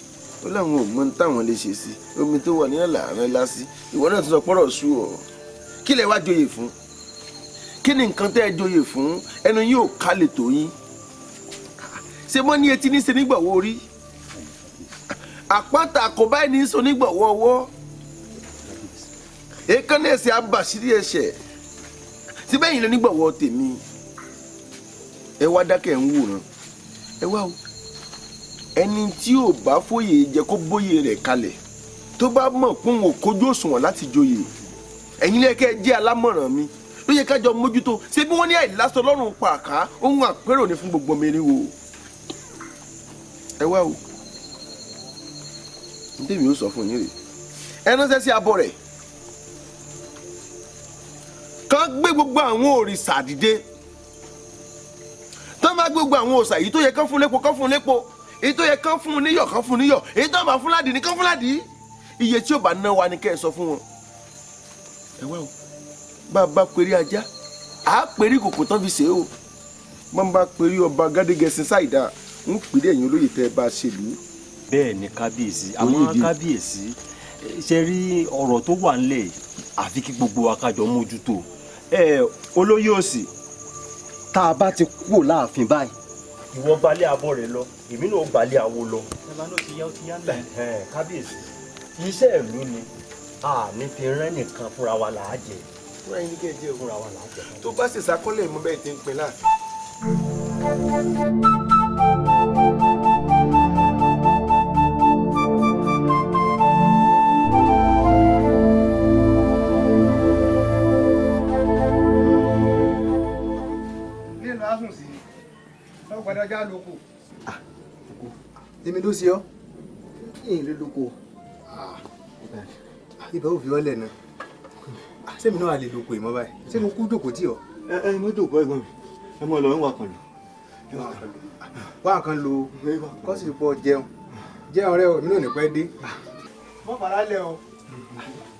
ó láwọn ò mọ táwọn lè ṣe sí omi tó wà ní àlàárín lásì. Ìwọ náà ti sọ pọ́rọ̀ sú ọ. Kí lẹ wá joyè fún? Kí ni nǹkan tẹ́ ẹ joyè fún? Ẹnu yóò ká lè tó yín. Ṣé mọ́ ní etí ní ṣe nígbàwọ́ orí? Àpáta àkóbá ẹni sọ nígbàwọ́ ọwọ́. Èékánná ẹsẹ̀ abàṣírí ẹsẹ̀. Síbẹ̀ yìí lẹ nígbàwọ́ tèmi. Ẹ wá dákẹ́ ń wòran. Ẹ wá o. Ẹni tí ò bá fòye jẹ kó bóyè rẹ̀ kalẹ̀. Tó bá mọ̀ pé òun ò kójú òṣùwọ̀n láti joyè. Ẹ̀yin lẹ́yìn kẹ́ ẹ jẹ́ alámọ̀ràn mi. Ló yẹ kájọ mójútó. Ṣé bí wọ́n ní àìlásọ lọ́rùn pàká ohun àpérò ni fún gbogbo ọmọ eriwo. Ẹ wá o. Ní tèmi ó sọ fún yín rè. Ẹ ránṣẹ́ sí abọ́ rẹ̀. Kán gbé gbogbo àwọn òrìṣà dìde. Tán bá gbogbo àwọn òòṣà yìí tó yẹ kán fún lépo kán fún lépo, èyí tó yẹ kán fún níyọ̀ kán fún níyọ̀, èyí tó bá fún ládìí ní kán fún ládìí. Iye tí ó bá ná wa ni kẹ́ ẹ sọ fún wọn. Ẹ wá o, bá a bá perí ajá, à á perí kòkò tán fi ṣe o. Bá a bá perí ọba Gádégẹṣin ṣáìdá, ń pèrè ẹ̀yin olóyè tẹ́ ẹ bá ṣe lù ú. Bẹ́ẹ̀ ni kábíyèsí, àmọ́ kábíyèsí ṣe rí ọ̀rọ̀ tó wà ńlẹ̀ àfi kí gbogbo wa kájọ mójútó. Olóyè òsì, tá a bá ti kúrò láàfin báyìí, ìwọ gbalẹ̀ abọ́ rẹ lọ, èmi náà gbalẹ̀ àwo lọ. Bàbá náà ti yá, ó ti yá náà. Kábíyèsí, iṣẹ́ ìlú ni a ní fi rẹ́ nìkan fúnra wa là á jẹ. Fúnra yín ní kẹ́ ẹ jẹ́ o. Fúnra wa là á jẹ. Tó bá ṣèṣàkọlẹ̀ mọ́ bẹ́ẹ̀ ti ń pin láàfin. Ọjà lóko. Èmi ló ṣe ọ́. Ìyìn ló lóko. Ibà ò fi ọ́ lẹ̀ náà. Sẹ́mi náà lè lóko ìmọ̀ báyìí. Ṣé mo kú jòkó tí ọ? Ẹ mo jòkó ẹ̀gbọ́n mi. Ẹ mọ lọ ń wà kan lò. Wá kan lo kọ́sì pọ̀ jẹun. Jẹun rẹ o, èmi náà ní pẹ́ dé. Mọ́ fara lẹ̀ o.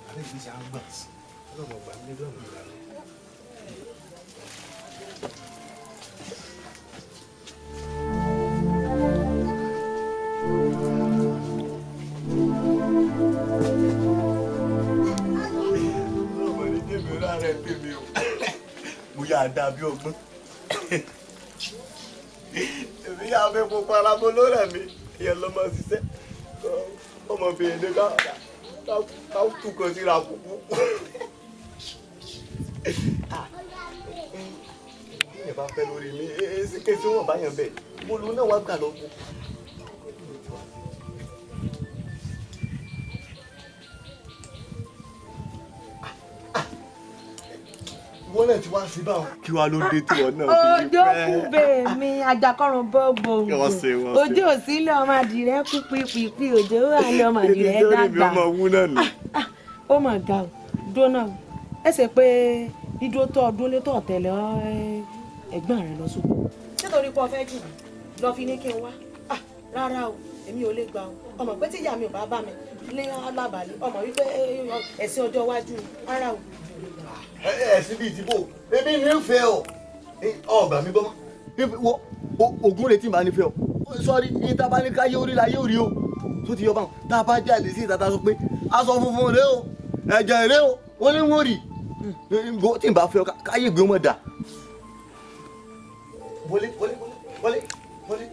Àbẹ́ ìgbésẹ̀ á ń gbà. Ọlọ́mọ gbà mí lọ́dọ̀ mi. Mo yà dà bí ọgbọ́n. Èmi yà fẹ́ pupa ara mo ló rẹ̀ mí. Ìyẹn ló máa ṣiṣẹ́. Ọmọbìnrin ní ká túkọ̀ síra kúkú. Ìyẹn bá fẹ́ lórí mi, èsì wọn bá yẹn bẹ̀. Mo lò náà wá gbà lọ. Wọ́n náà ti wá sí báwọn. Kí wàá ló dé tí wọn náà fi Ojú kú bèèmí ajakọrun bọ́ọ̀bọ̀ ojú òsínlẹ̀ ọmọ àdìrẹ́ kú pípípí òjò wà ní ọmọ àdìrẹ́ dàgbà. Ó mà ga o, dúró náà ẹ ṣe pé dídúró tó ọdún lé tó tẹ̀lé ẹ̀gbọ́n rẹ lọ sóko. Nítorí pé o fẹ́ jù mí lọ fi ní kí n wá. Rárá o, èmi ò lè gbà o. Ọmọ pé tí ìyá mi ò bá bá mi ní alábàálẹ̀, ọmọ wípé ẹ̀sìn ọjọ́ iwájú ni. Rárá o. Ẹ̀sìn bíi ìdìbò èmi ní fẹ́ ọ ọgbà mi gbọ́mọ́ ogun retí màá ní fẹ́ ọ sọ́rí ní tá a bá ní ká yóò rí la yóò rí o tó ti yọ báwọn tá a bá jáde sí ìta tá a sọ pé aṣọ funfun rèé o ẹ̀jẹ̀ rèé o wọ́n ní wọ́n rì tí n bá fẹ́ ọ káyé gbé wọn dà. Wọlé wọlé wọlé wọlé.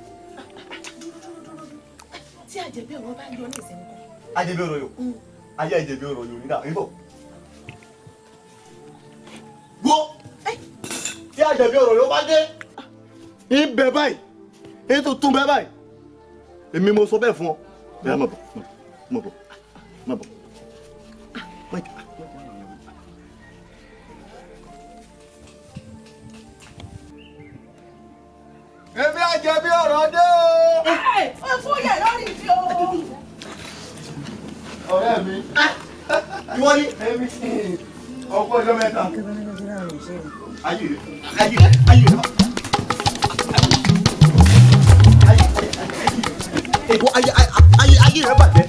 Tí àjẹbí ọ̀rọ̀ bá yọ ní ìsinmi kan. Àjẹbí ọ̀rọ̀ yòó. Ayé àjẹbí ọ̀rọ̀ yòó nígbà ń bọ̀. Wo tí àjẹbí ọ̀rọ̀ yóò bá dé. Ibẹ̀ báyìí, èyí tó tún bẹ́ẹ̀ báyìí. Èmi mo sọ bẹ́ẹ̀ fún ọ. Bẹ́ẹ̀ má bọ̀, má bọ̀, má bọ̀. Èmi àjẹbí ọ̀rọ̀ dé o. Ó fúyẹ̀ lórí ìdí o. Ọ̀rẹ́ mi. Ìwọ ni. Èmi ọkọ ọjọ́ mẹ́ta. Ayé ayé ayé. Ayé ayé ayé rẹ bàjẹ́.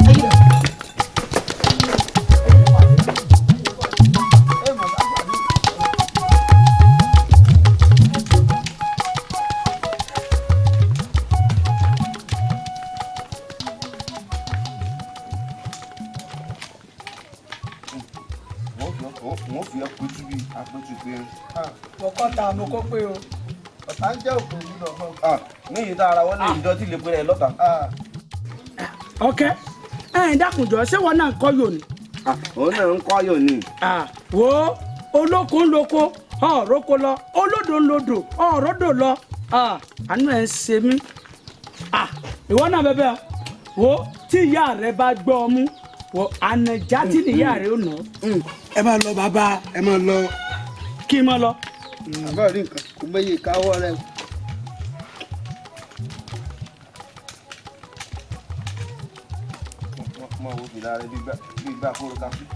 Ayé rẹ. Wọ́n fi apẹ̀tù bíi apẹ̀tù pé. Mo kọ́ ta mo kó pé o. Ọ̀tá ń jẹ́ òkú òwúlọ̀ fún. Ní ìyí tá ara wọn lè dọ́tí lè pèrè lọ́ta. Ọ̀kẹ́ ẹ̀yin dákunjọ ṣé wọn náà ń kọ́ yòó ni. Òun náà ń kọ́ yòó ni. Wo olóko ń loko ọ̀rọ̀kọ lọ, olódò ń lodò ọ̀rọ̀dò lọ, àánú ẹ̀ ń ṣe mí. Ìwọ náà bẹ́ẹ̀ wo tí ìyá rẹ bá gbọ́ ọ mú wọ ànàjà tí nìyá rẹ ó nà. Ẹ máa lọ bàbá, ẹ máa lọ. Kí n máa lọ. Àbá rí nǹkan kò mẹ́yẹ káwọ́ rẹ. Mọ wo fìlà rẹ bí gbà kóró ká fún.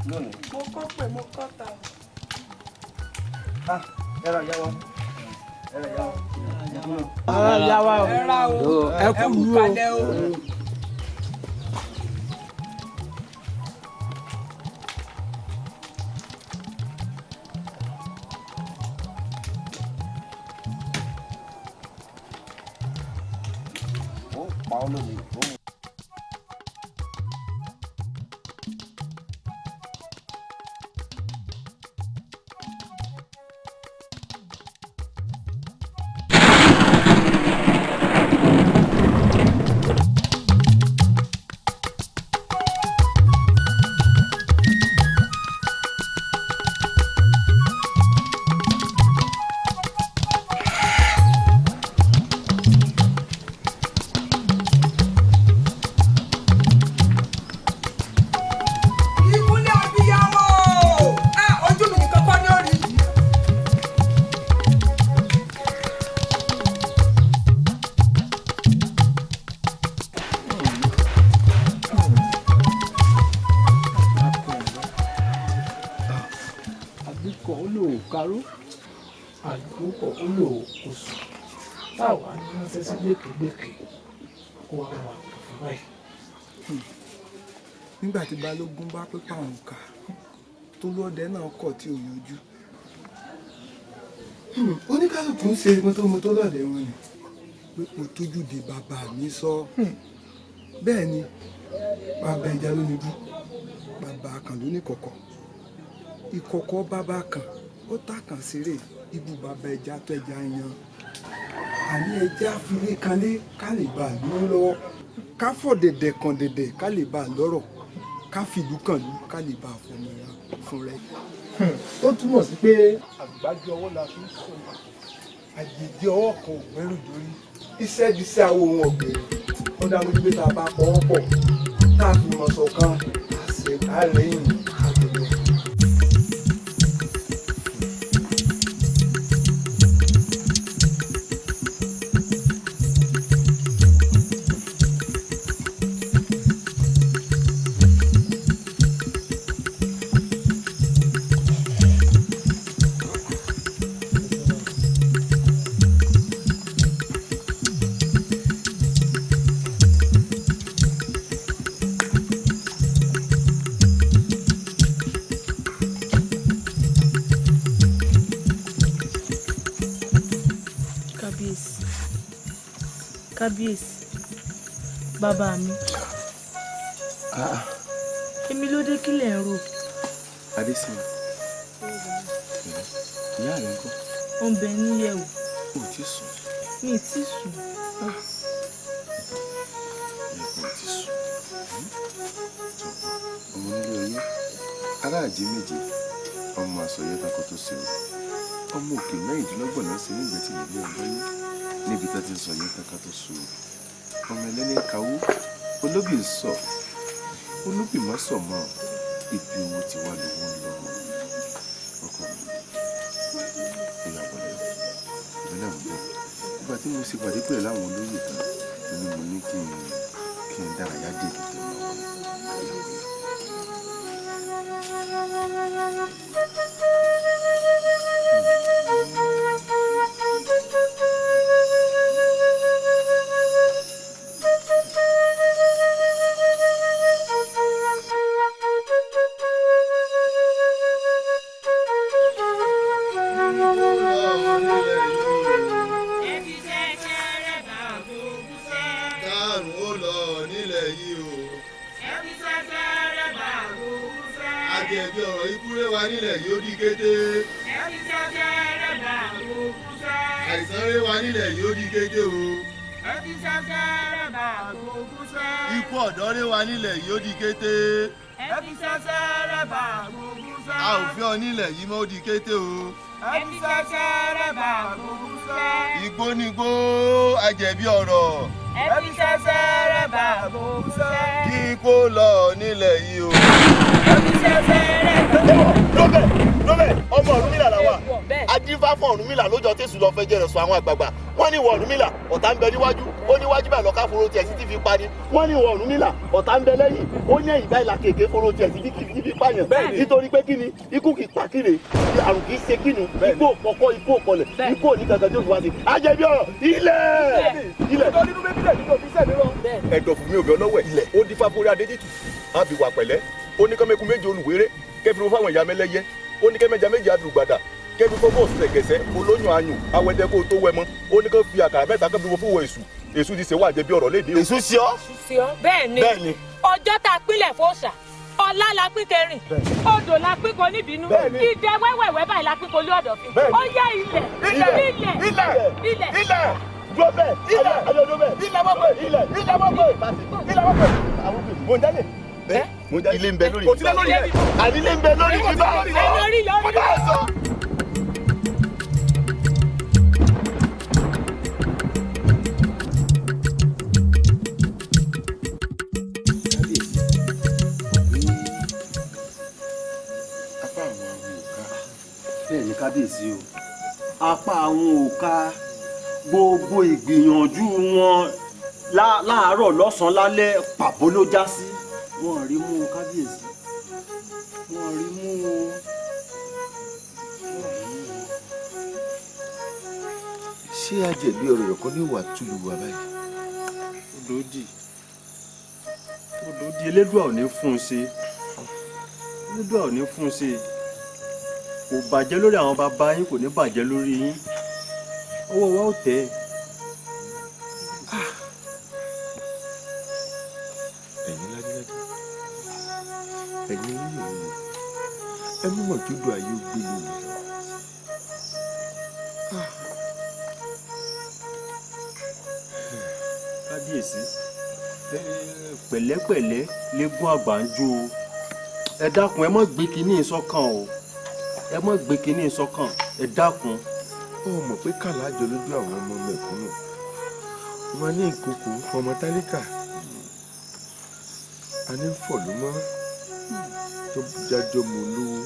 Lónìí. Mo kọ́ pé mo kọ́ ta. Ẹ ra ìyá wa. Ẹ ra ìyá wa. Ara ìyá wa o. Ẹ ra o. Ẹ kú lu o. Kalẹ̀ o. Ó pa ọ́ lónìí. Ó mú. Ìkúnlẹ̀ abiyamọ o. Ojú mi nìkan kọ́ ni ó rí. Àbíkọ olóòkaró, àdúkọ olóòkosù, táwa ní ránṣẹ́ sí gbèkégbèké kó wá wà fún báyìí. Nígbà tí balógun bá pípa òun kà tó lọ́dẹ náà kọ̀ tí ò yọjú, oníkálukú ń ṣe mọ́tòmọ́tò lọ́dẹ wọn ni pé mo tójú de bàbá mi sọ. Bẹ́ẹ̀ ni bàbá ẹja ló níbú, bàbá kan ló ní kọ̀kọ̀, ìkọ̀kọ̀ bàbá kan ó tàkàn ṣeré ibú bàbá ẹja tó ẹja yan. Àní ẹja filé kanlé ká lè bá a lówó lọ́wọ́, ká fọ̀ dẹ̀dẹ̀ kan dẹ̀dẹ̀ ká lè bá a lọ́rọ̀, ká fìlú kàn lú ká lè bá a fọmọ ẹran fún rẹ. Ó túmọ̀ sí pé àgbájọ ọwọ́ la fi ń sọ̀rọ̀, àjèjì ọwọ́ kan ò gbẹ́rù dórí, iṣẹ́ di iṣẹ́ awo ohun ọ̀gbẹ̀rẹ̀. Ó dá lójú pé tá a bá pọwọ́ pọ̀, tá a fi mọ̀ ṣọ̀kan, a rẹ̀yìn àtẹ̀lẹ́. Kábíyèsí, kábíyèsí, bàbá mi, èmi ló dé kílẹ̀ ń rò. Adésínà, ìyá rẹ̀ ńkọ́? Ó ń bẹ níyẹ̀wò. O ti sùn. Mi ti sùn. Yẹ kó o ti sùn. Ọmọ onílé ọyẹ́, aráàjì méje, ọmọ àsọyé takọ tó ṣe o. Ọmọ òkè 26 náà ṣe nígbà tí ìlú ọlọ́yẹ́ níbi tá ti ń sọ yẹn taka tó ṣe o. Ọmọ ẹlẹ́ni kawó, olóbì ń sọ, olóbì má sọ mọ́, ibi owó ti wá lówó ń lọ. Ọkọ mi, ìyá wọlé, ìbílẹ̀ ń bọ̀. Ìgbà tí mo ṣe pàdé pẹ̀lú àwọn olóyè kan ni mo ní kí n dárayá dé ètò tó máa wọlé. Kárùn ó lọ nílẹ̀ yìí o. Àjẹ̀bí ọ̀rọ̀ ikú rẹ̀ wá nílẹ̀ yìí ó di kété. Àìsàn rẹ̀ wá nílẹ̀ yìí ó di kété o. Ikú ọ̀dọ́ rẹ̀ wá nílẹ̀ yìí ó di kété. A ò fi ọ nílẹ̀ yìí mọ́ ó di kété o. Igbó nigbó, àjẹ̀bí ọ̀rọ̀. Kí kó lọ nílẹ̀ yìí o. Lóbẹ̀ lóbẹ̀, ọmọ Ọ̀rúnmìlà làwà. Adífá fún Ọ̀rúnmìlà lójọ tẹ̀sù lọ fẹ́ jẹrẹ̀ sọ àwọn àgbààgbà. Wọ́n ní ìwọ Ọ̀rúnmìlà, ọ̀tá ń bẹ níwájú. Ó níwájú báyìí lọ́ka foro tiẹ̀ sí ti fi pani. Wọ́n ní ìwọ Ọ̀rúnmìlà, ọ̀tá ń bẹ lẹ́yìn. Ó ní ẹ̀yìn báyìí la kéèké foro tiẹ̀ sí ti fi pààyàn. Nítorí pé kíni, ikú kì í pa kíni, àrùn kì í ṣe kíni, ikú òpọ̀kọ́, ikú òpọ̀lẹ̀, ikú òní kankan tí ó fi wá sí. Ajẹ́bí ọ̀rọ̀, ilẹ̀! Ilẹ̀! Ẹ̀dọ̀fù mi ò bẹ ọlọ́wẹ̀ ó dífá fúnra adéjìtù á fi wà pẹ̀lẹ́ ó ní kọ́mẹ́kú méje olùwéré kẹfì fáwọn ìyá mẹlẹ́yẹ ó ní kẹ́mẹ́jà méje àdùgbàdà kẹfì fọwọ́ ṣẹ̀gẹ̀sẹ̀ olóyún ayùn awẹ́dẹ́ kó tó wẹ́ mọ́ ó ní kó fi àkàrà mẹ́ta kẹfì fún wọ èṣù èṣù ti ṣèwà jẹ̀bi ọ̀rọ̀ léde o. Èṣù sí ọ. Sí ọ bẹ́ẹ̀ ni Bẹ́ẹ̀ ni. Ọjọ́ tá a pínlẹ̀ fòòṣà, ọ̀la la pín kẹrin, odò la pín kò níbínú, ìdẹ wẹ́wẹ̀wẹ́ báyìí la pín kò lé ọ̀dọ̀ fi. Ó yá ilẹ̀ ilẹ̀ ilẹ̀ ilẹ̀ ilẹ̀ dúró bẹ́ẹ̀ ilẹ̀ adé dúró bẹ́ẹ̀ ilẹ̀ mọ̀ pé ilẹ̀ ilẹ̀ mọ̀ pé ilẹ̀ mọ̀ pé. Mo ń dálé. Ilé ń bẹ lórí mi bá. Àní ilé ń bẹ lórí mi bá. Ẹni orí yọ orí yọ. Apá àwọn awo ò ká. Bẹ́ẹ̀ ni kábíyèsí o, apá àwọn ò ká. Gbogbo ìgbìyànjú wọn láàárọ̀ lọ́sàn-án lálẹ́ pàbó ló já sí. Wọ́n rí mú o kábíyèsí, wọ́n rí mú o. Ṣé àjẹ̀bí ọ̀rọ̀ rẹ̀ kọ́ ní ìwà túlù wa báyìí? Odòdì odòdì, Elédùà ò ní fún un ṣe, Elédùà ò ní fún un ṣe. Kò bàjẹ́ lórí àwọn bàbá yín, kò ní bàjẹ́ lórí yín. Ọwọ́ wa ò tẹ̀. Ẹ̀yin ládéládé, ẹ̀yin oníyè wòye, ẹ mú mọ̀júdò ayé ó gbé lómi lọ. Kábíyèsí, pẹ̀lẹ́pẹ̀lẹ́ lẹ́gùn àgbà ń jó o. Ẹ dákun, ẹ má gbé kinní sọ́kàn o, ẹ má gbé kinní sọ́kàn, ẹ dákun. Ó mọ̀ pé kàlá jọ lójú àwọn ọmọ mẹ̀kúnnù, wọn ní ìkòkò ń fọmọ tálíkà, a ní fọ̀ ló mọ́ tó jájọ́ mọ́ olówó,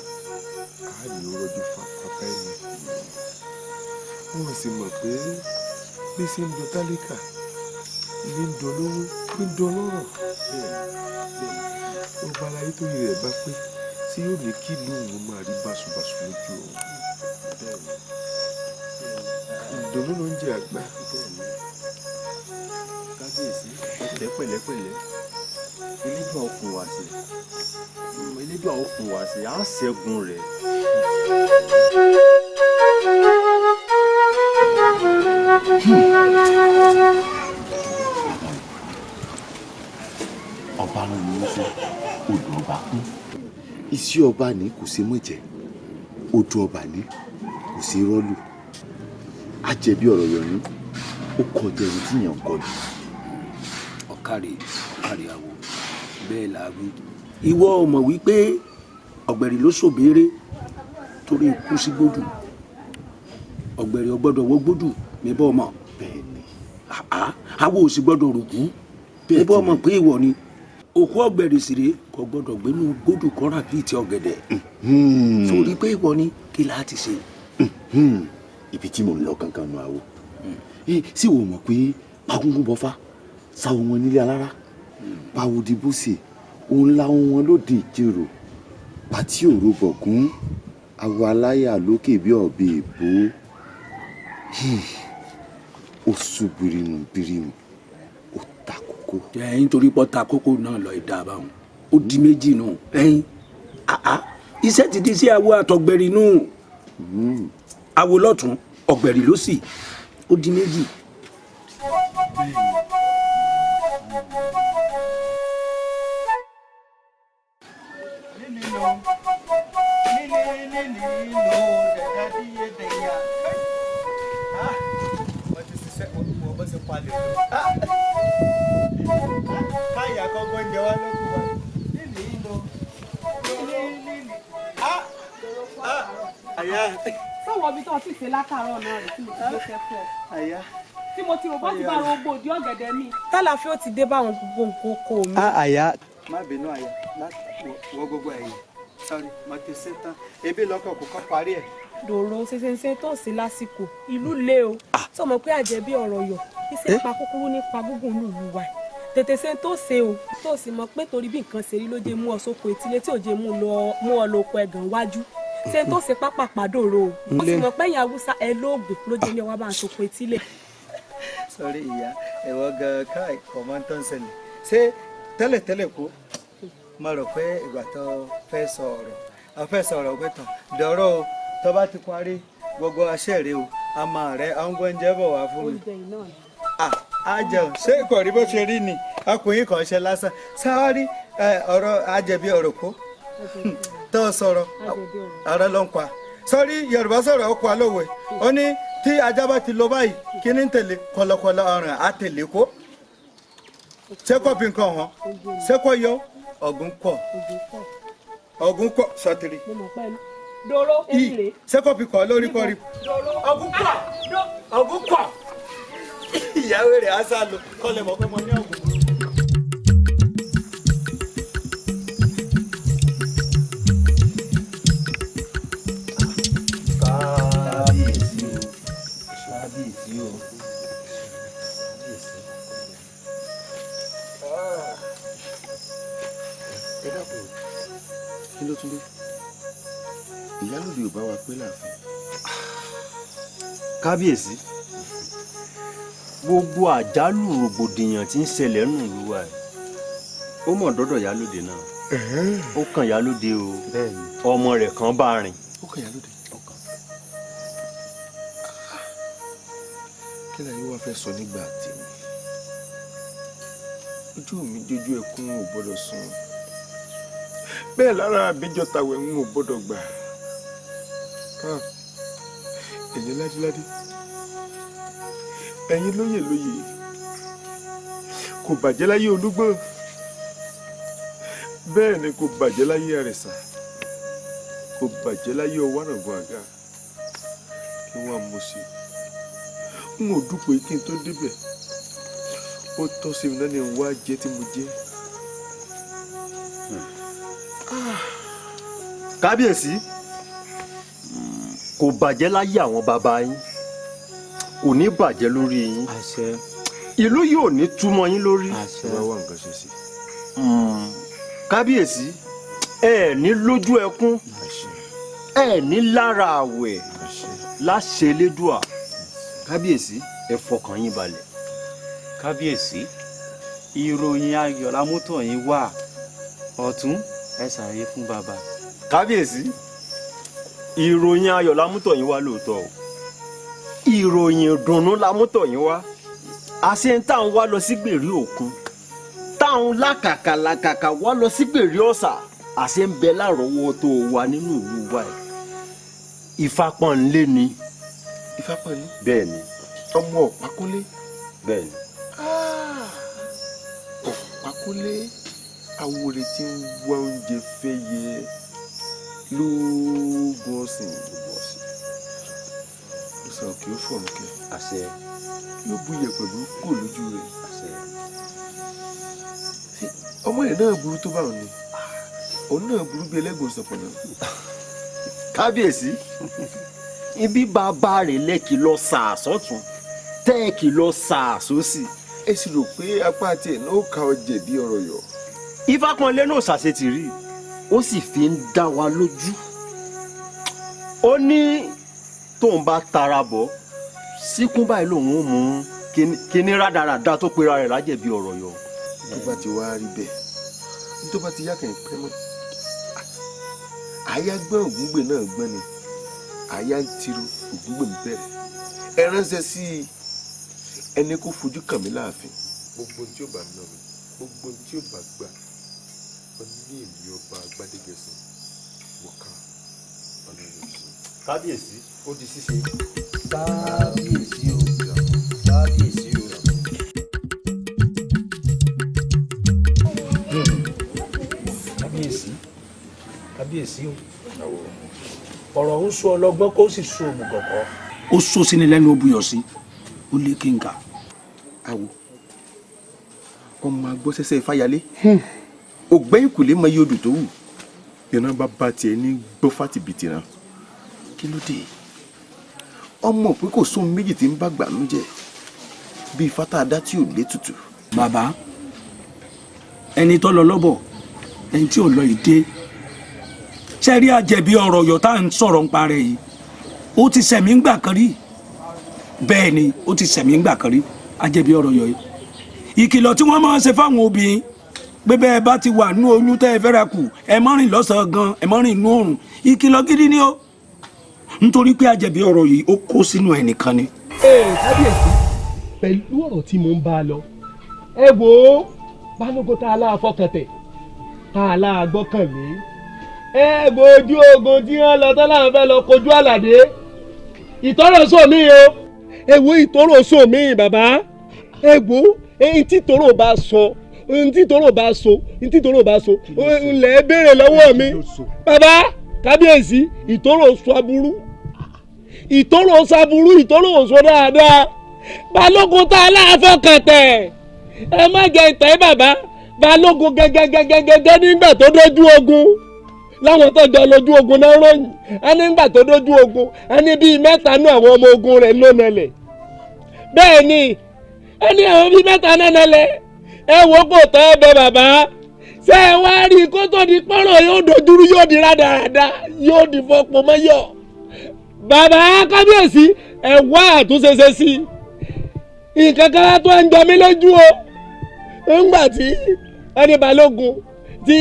a ní ó rọ́jú fapá ẹni. Wọ́n sì mọ̀ pé bí ṣe ń dun tálíkà ní ń dun olówó ní ń dun ọlọ́rọ̀. Ọba aláyé tó yẹ rẹ̀ bá pé tí yóò ní kí ìlú òun máa rí báṣubàṣu lójú òun. Ìdùnnú ló ń jẹ àgbà. Kábíyèsí, ẹ pẹ̀lẹ́pẹ̀lẹ́, Elédùà ó fún wa ṣe, Elédùà ó fún wa ṣe, á ṣẹ́gun rẹ̀. Ọba rán mi níṣẹ́, odò ọba kún. Iṣẹ́ ọba ní kò ṣe mọ̀ jẹ́, odò ọba ní kò ṣe rọ́lù. Àjẹbí ọ̀rọ̀ yọ̀ní ó kọjá ẹni tí yàn ń kọlu. Ọ̀kàrẹ̀, ọ̀kàrẹ̀ àwọ̀ bẹ́ẹ̀ là á wí. Ìwọ ò mọ̀ wípé ọ̀gbẹ̀rì ló ṣòbéèrè torí ikú sí gbódù. Ọ̀gbẹ̀rì ò gbọ́dọ̀ wọ gbódù mẹ́bọ̀ mọ̀. Àwọ̀ ò sì gbọ́dọ̀ rògbú mẹ́bọ̀ mọ̀ pé ìwọ ni. Òkú ọ̀gbẹ̀rì sì rèé, kò gbọ́dọ̀ gbénú gbódù kọ́ra bíi ti ọ̀gẹ̀dẹ̀. Sórí pé ìwọ ni, kí láti ṣe? Ibi tí mò ń lọ gangan nu àwo. Sí wo mọ̀ pé pagúngún bọ́fá sáwọn wọn nílé alára, pàwùdí bùsì òun làwọn wọn lóde ìjérò, pàtí òru bọ̀gún àwọ̀ aláyà lókè bí ọ̀bẹ èbó. Ó sú birimu birimu, ó ta kókó. Ẹ̀yin torí pọ́ ta kókó náà lọ ìdá báwọn, ó di méjì nù. Ẹ̀yin iṣẹ́ ti di sí awo àtọ̀gbẹ̀rì nù. Awo lọ́tún, ọ̀gbẹ̀rì lósì, ó di méjì. Káyà kọ́kọ́ ń jẹ wá lókun wa. Àyà. Sọ̀wọ́ mi tó ti ṣe látàárọ̀ náà rẹ̀ tí mo ti gbéṣẹ́ fún ọ. Àyà. Tí mo ti rò bá ti bá rògbò òdì ọ̀gẹ̀dẹ̀ mi. Tálàfíà ó ti dé báwọn gbogbo nǹkan oko mi. Àyà. Má bínú àyà, wọ gbogbo ẹ̀yìn. Sorry, mo ti ṣe tán. Ebi lọ́kọ̀ kò kọ́ parí ẹ̀. Dòrò ṣeṣeṣe tó ń ṣe lásìkò ìlú le o. Sọ mọ̀ pé àjẹbí ọ̀rọ̀ yọ̀ iṣẹ́ pa kúkúrú nípa gúngùn lùlù wa. Tètè ṣe tó ṣe o, tó sì mọ̀ pé torí bí nǹkan ṣe rí ló jẹ́ mú ọ sóko etílé tí ò jẹ́ mú ọ lọ oko ẹ̀gàn wájú. Ṣe tó ṣe pápápá dòrò o. Ó sì mọ̀ pé ẹ̀yin Haúsá ẹ lóògùn ló jẹ́ ní ọwọ́ bá ń sóko etílé. Sọrí ìyá, ẹ̀wọ̀ gan-an ká ẹ̀kọ́ máa ń tán ṣẹlẹ̀. Ṣé tẹ́lẹ̀tẹ́lẹ̀ kó? Mo rò pé ìgbà tó fẹ́ sọ ọ̀rọ̀, a fẹ́ sọ ọ̀rọ̀ pé tán dọ̀rọ̀ o, tó bá ti parí gbogbo aṣẹ́ rẹ o, a máa rẹ àwọn oúnjẹ bọ̀ wá fún mi. A jẹun, ṣé kò rí bó ṣe rí ni? Ọkùnrin kan ṣe lásán. Sáárì ọ̀rọ̀ ajẹ̀bi ọ̀rọ̀ kó tó sọ̀rọ̀ ọ̀rọ̀ ló ń pa. Sọ́rí Yorùbá sọ̀rọ̀ ó pa lówe. Ó ní tí ajá bá ti lọ báyìí, kí ni ń tẹ̀lé kọ̀lọ̀kọ̀lọ̀ ọ̀ràn á tẹ̀lé kó. Ṣé kò fi nǹkan hàn? Ṣé kò yọ? Ọ̀gùn kọ̀. Ọ̀gùn kọ̀ sọtiri. Dòrò èmi rè. Ṣé kò fi kọ̀ lórí kọ́rí? Ọ̀gùn kọ̀. Ọ̀gùn kọ̀. Ìyàwó rẹ̀ á sá lọ kọ́lẹ̀ mọ̀ pé mo ní ọ̀gùn. Kábíyèsí o, kábíyèsí o, kábíyèsí. Ẹ dákun, kí ló tún dé? Ìyálòdì ò bá wa pé láàfin. Kábíyèsí, gbogbo àjálù rògbòdìyàn tí ń ṣẹlẹ̀ nù ìlú wa yìí, ó mọ̀ dọ́dọ̀ ìyálòdì náà. Ó kàn ìyálòdì o, ọmọ rẹ̀ kan bá rìn. Ó kàn ìyálòdì. Kí ni ayé wa fẹ́ sọ nígbà tèmi? Ojú mi jójú ẹkún ò gbọ́dọ̀ sùn, bẹ́ẹ̀ lára àbíjọ tàwẹ̀ ń ò gbọ́dọ̀ gbà. Ẹ̀yin ládíládí, ẹ̀yin lóyè lóyè, kò bàjẹ́ láyé Olúgbọ́n, bẹ́ẹ̀ ni kò bàjẹ́ láyé Àrẹ̀sà, kò bàjẹ́ láyé Ọwárangún àga. Kí wọ́n á mú sí i, n ò dúpọ̀ kí n tó débẹ̀. Ó tọ́ sí mi náà ni wá jẹ́ tí mo jẹ́. Kábíyèsí, kò bàjẹ́ láyé àwọn bàbá yín, kò ní bàjẹ́ lórí yín. Ìlú yóò ní túmọ̀ yín lórí. Wá wá nǹkan ṣe sí. Kábíyèsí, ẹ ní lójú ẹkún, ẹ ní lára àwẹ̀, láṣẹ Elédùà. Kábíyèsí, ẹ fọkàn yín balẹ̀. Kábíyèsí, ìròyìn ayọ̀ la mú tọ̀ yín wá. Ọ̀tún, ẹ ṣàlàyé fún bàbá. Kábíyèsí, ìròyìn ayọ̀ la mú tọ̀ yín wá lóòótọ́ o. Ìròyìn ìdùnnú la mú tọ̀ yín wá. Àṣé ń tá à ń wá lọ sí gbèrí òkun, tá à ń làkàkà làkàkà wá lọ sí gbèrí ọ̀sà, àṣé ń bẹ lárọ̀ọ́wọ́tó wa nínú ìlú wa yìí. Ìfapọ̀nlé ni Ifápọ́nlé. Bẹ́ẹ̀ ni. Ọmọ Ọ̀pákúnlé. Bẹ́ẹ̀ ni. Ọ̀pákúnlé awore tí ń wá oúnjẹ fẹ́ yẹ lóògùn ọ̀sìn. Ìsàn òkè ó fọ̀rùn kẹ. Àṣẹ. Yóò bu iyẹ̀pẹ̀ burúkú lójú rẹ̀. Àṣẹ. Ọmọ rẹ̀ náà burú tó báwọn ni, òun náà burú bí ẹlẹ́gùn sọ̀pọ̀nà. Kábíyèsí, ibi bàbá rẹ̀ lẹ́kì lọ sàásọ̀tún tẹ́ẹ̀kì lọ sàásòsì. Ẹ sì rò pé apá tiẹ̀ náà ó ka ọjẹ̀ bí ọ̀rọ̀ yọ. Ifápọ́nlé náà ṣàṣetì rí, ó sì fi ń dá wa lójú. Ó ní tóun bá tara bọ̀ síkún báyìí lòun ó mú kíní rádaràda tó pera rẹ̀ lájẹ̀bi ọ̀rọ̀ yọ. Tó bá ti wá rí bẹ́ẹ̀, tó bá ti yá kàn pẹ́ mọ́, àyà gbọ́n Ògúngbè náà gbọ́n ni, àyà ń tiro Ògúngbè ń bẹ̀rẹ̀. Ẹ ránṣẹ́ sí ẹni kó fojú kàn mí láàfin. Gbogbo tí ó bá ná mi, gbogbo tí ó bá gbà ọ ní èmi ọba Gbádégẹṣin mo ká ọlọ́run sí. Kábíyèsí, ó di ṣíṣe. Kábíyèsí o, kábíyèsí o. Kábíyèsí, kábíyèsí o, ọ̀rọ̀ ń sọ ọlọ́gbọ́n kó sì sọ òmùgọ̀kọ́. Ó sọ sí ni lẹ́nu, ó buyọ̀ sí, ó lé kí n kà. Àwò ọmọ agbọ́sẹ́sẹ́ Ifáyalé ògbẹ́yìn kò lè mọ iye odò tó wù ìran bàbá tiẹ̀ ní gbọ́fà tìbìtì ràn. Kí ló dé? Ọmọ pé kò sóhun méjì tí ń bá gbànú jẹ bíi fata adá tí ò lé tutù. Bàbá, ẹni tó lọ lọ́bọ̀, ẹni tí ò lọ ìdè ṣe rí àjẹbí ọ̀rọ̀ ọ̀yọ́ tá à ń sọ̀rọ̀ ń parẹ́ yìí, ó ti sẹ̀mí ń gbà kan rí. Bẹ́ẹ̀ ni, ó ti sẹ̀mí ń gbà kan rí, àjẹbí ọ̀rọ̀ ọ̀yọ́ yìí. Ìkìlọ̀ tí wọ́n máa ń ṣe fáwọn obìnrin pé bẹ́ẹ̀ bá ti wà nú oyún tẹ́ ẹ fẹ́ra kù, ẹ má rìn lọ́sàn-án gan, ẹ má rìn nú òrùn. Ìkìlọ̀ gidi ni ó, nítorí pé àjẹbí ọ̀rọ̀ yìí ó kó sínú ẹnìkan ni. Ee kábíyèsí, pẹ̀lú ọ̀rọ̀ tí mò ń bá a lọ, ẹ wò ó, balógun tá a láà fọkàn tẹ̀, tá a láà gbọ́kànlé, ẹ gbójú ogun tí wọ́n lọ tán láwọn fẹ́ lọ kojú Àlàdé. Ìtọ́rọ̀ sọ mí o, ẹ wo ìtọ́rọ̀ sọ mí bàbá, ẹ wo ẹni tí tọ́rọ̀ bá sọ, ẹni tí tọ́rọ̀ bá sọ, ẹni tí tọ́rọ̀ bá sọ ńlẹ̀ béèrè lọ́wọ́ mi bàbá. Kábíyèsí, ìtọ́rọ̀ sọ aburú, ìtọ́rọ̀ sọ aburú, ìtọ́rọ̀ sọ dáadáa. Balógun tá a láàfọkàn tẹ̀, ẹ má jẹ ìtẹ́ bàbá. Balógun gẹ́gẹ́gẹ́gẹ́gẹ́ nígbà tó dójú ogun, láwọn tó jọ lójú ogun náà ròyìn, ẹ nígbà tó dójú ogun, ẹ ní bíi mẹ́ta nú àwọn ọmọ ogun rẹ̀ ló nalẹ̀. Bẹ́ẹ̀ ni, ẹ ní àwọn bíi mẹ́ta náà nalẹ̀. Ẹ wò kò tọ́ ẹ bẹ bàbá. Ṣé ẹ wá rí i kó tó di pọ́nrọ̀ yóò dojúrú, yóò di rádaràda, yóò di fọpọ̀ mọ́yọ̀. Bàbá kábíyèsí, ẹ wá àtúnṣe ṣe sí i. Nǹkan kan tó ń jọ mí lójú o, ńgbà tí ẹni balógun tí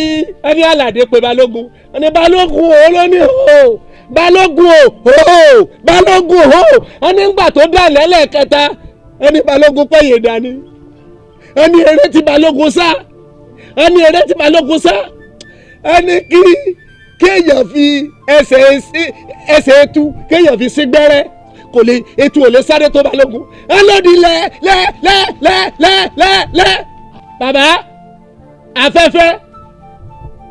ẹni Àlàdé pé balógun, ẹni balógun o ló ní o balógun o o balógun o, ẹni ńgbà tó dà lẹ́lẹ́kẹta, ẹni balógun pẹ̀yẹ̀ dání, ẹni eré tí balógun sá, ẹni eré tí balógun sá, ẹni kí kéèyàn fi ẹsẹ̀ etu kéèyàn fi sí gbẹ́rẹ́, kò lè etu ò lè sáré tó balógun, ẹ lòdì lẹ lẹ lẹ lẹ lẹ lẹ lẹ. Bàbá, afẹ́fẹ́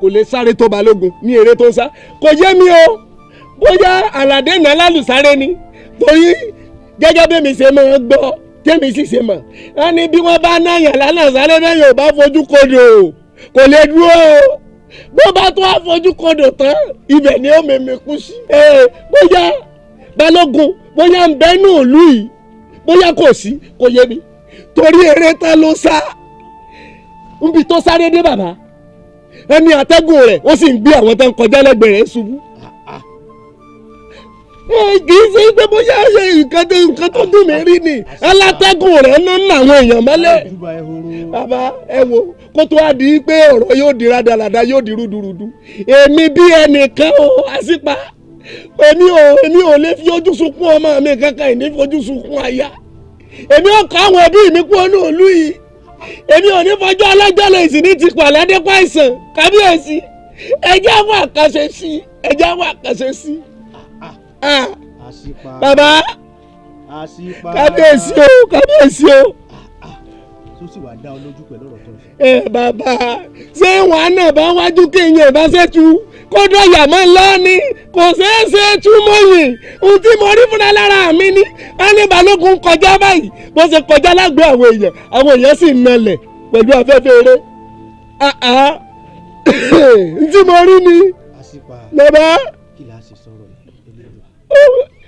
kò lè sáré tó balógun ní eré tó ń sá. Kò yé mi o, bóyá Àlàdé náà lálùsáré ni, torí gẹ́gẹ́ bí mi ṣe máa ń gbọ́ tẹ́mi sì ṣe mọ̀, wọ́n ní bí wọ́n bá náyàn lálùsáré bẹ́ẹ̀ yóò bá fojú kodò kò lè dúró o, bó bá tó wá fojú kodò tán ibẹ̀ ni ó mèmí kú sí. Bóyá balógun bóyá ń bẹ́nu ìlú yìí, bóyá kò sí, kò yé mi, torí eré tán ló sá, nbi tó sáré dé bàbá, ẹni àtẹ́gùn rẹ̀ ó sì ń gbé àwọn tó ń kọjá lẹ́gbẹ̀ẹ́ rẹ̀ ṣubú. Kì í ṣe pé bóyá nǹkan tó dùn mí rí ni, alátẹ́gùn rẹ̀ ló ń àwọn èèyàn mọ́lẹ̀. Bàbá ẹ wo, kó tó wá di pé ọ̀rọ̀ yóò di rádaràda, yóò di rúdurùdu, èmi bí ẹnìkan o àṣìpa, èmi ò lè fi ojú sunkún ọmọ mi kankan, ìní fojú sunkún aya, èmi ò kọ́ àwọn ẹbí mi kú ọ̀nà òlú yìí, èmi ò ní fọjọ́ alájọ́lẹ̀ ìsìn ní ti pàlẹ́ dípò àìsàn. Kábíyèsí, ẹjẹ́ àwọn àkànṣe sí, ẹjẹ́ àwọn àkànṣe sí. Bàbá. Kábíyèsí o, kábíyèsí o. Tó sì wàá dá ọ lójú pẹ̀lú ọ̀rọ̀ tó ń sọ. Ẹ bàbá, ṣé wàá náà bá wájú kéèyàn bá ṣe tu kó dọ̀yà mọ́ ńlá ni kò ṣeé ṣe tú mọ́yìn. Ohun tí mo rí fúnra lára mi ni wọ́n ní balógun kọjá báyìí, bó ṣe kọjá lágbo àwọn èèyàn, àwọn èèyàn sì ń nalẹ̀ pẹ̀lú afẹ́fẹ́ eré. N tí mo rí ni bàbá.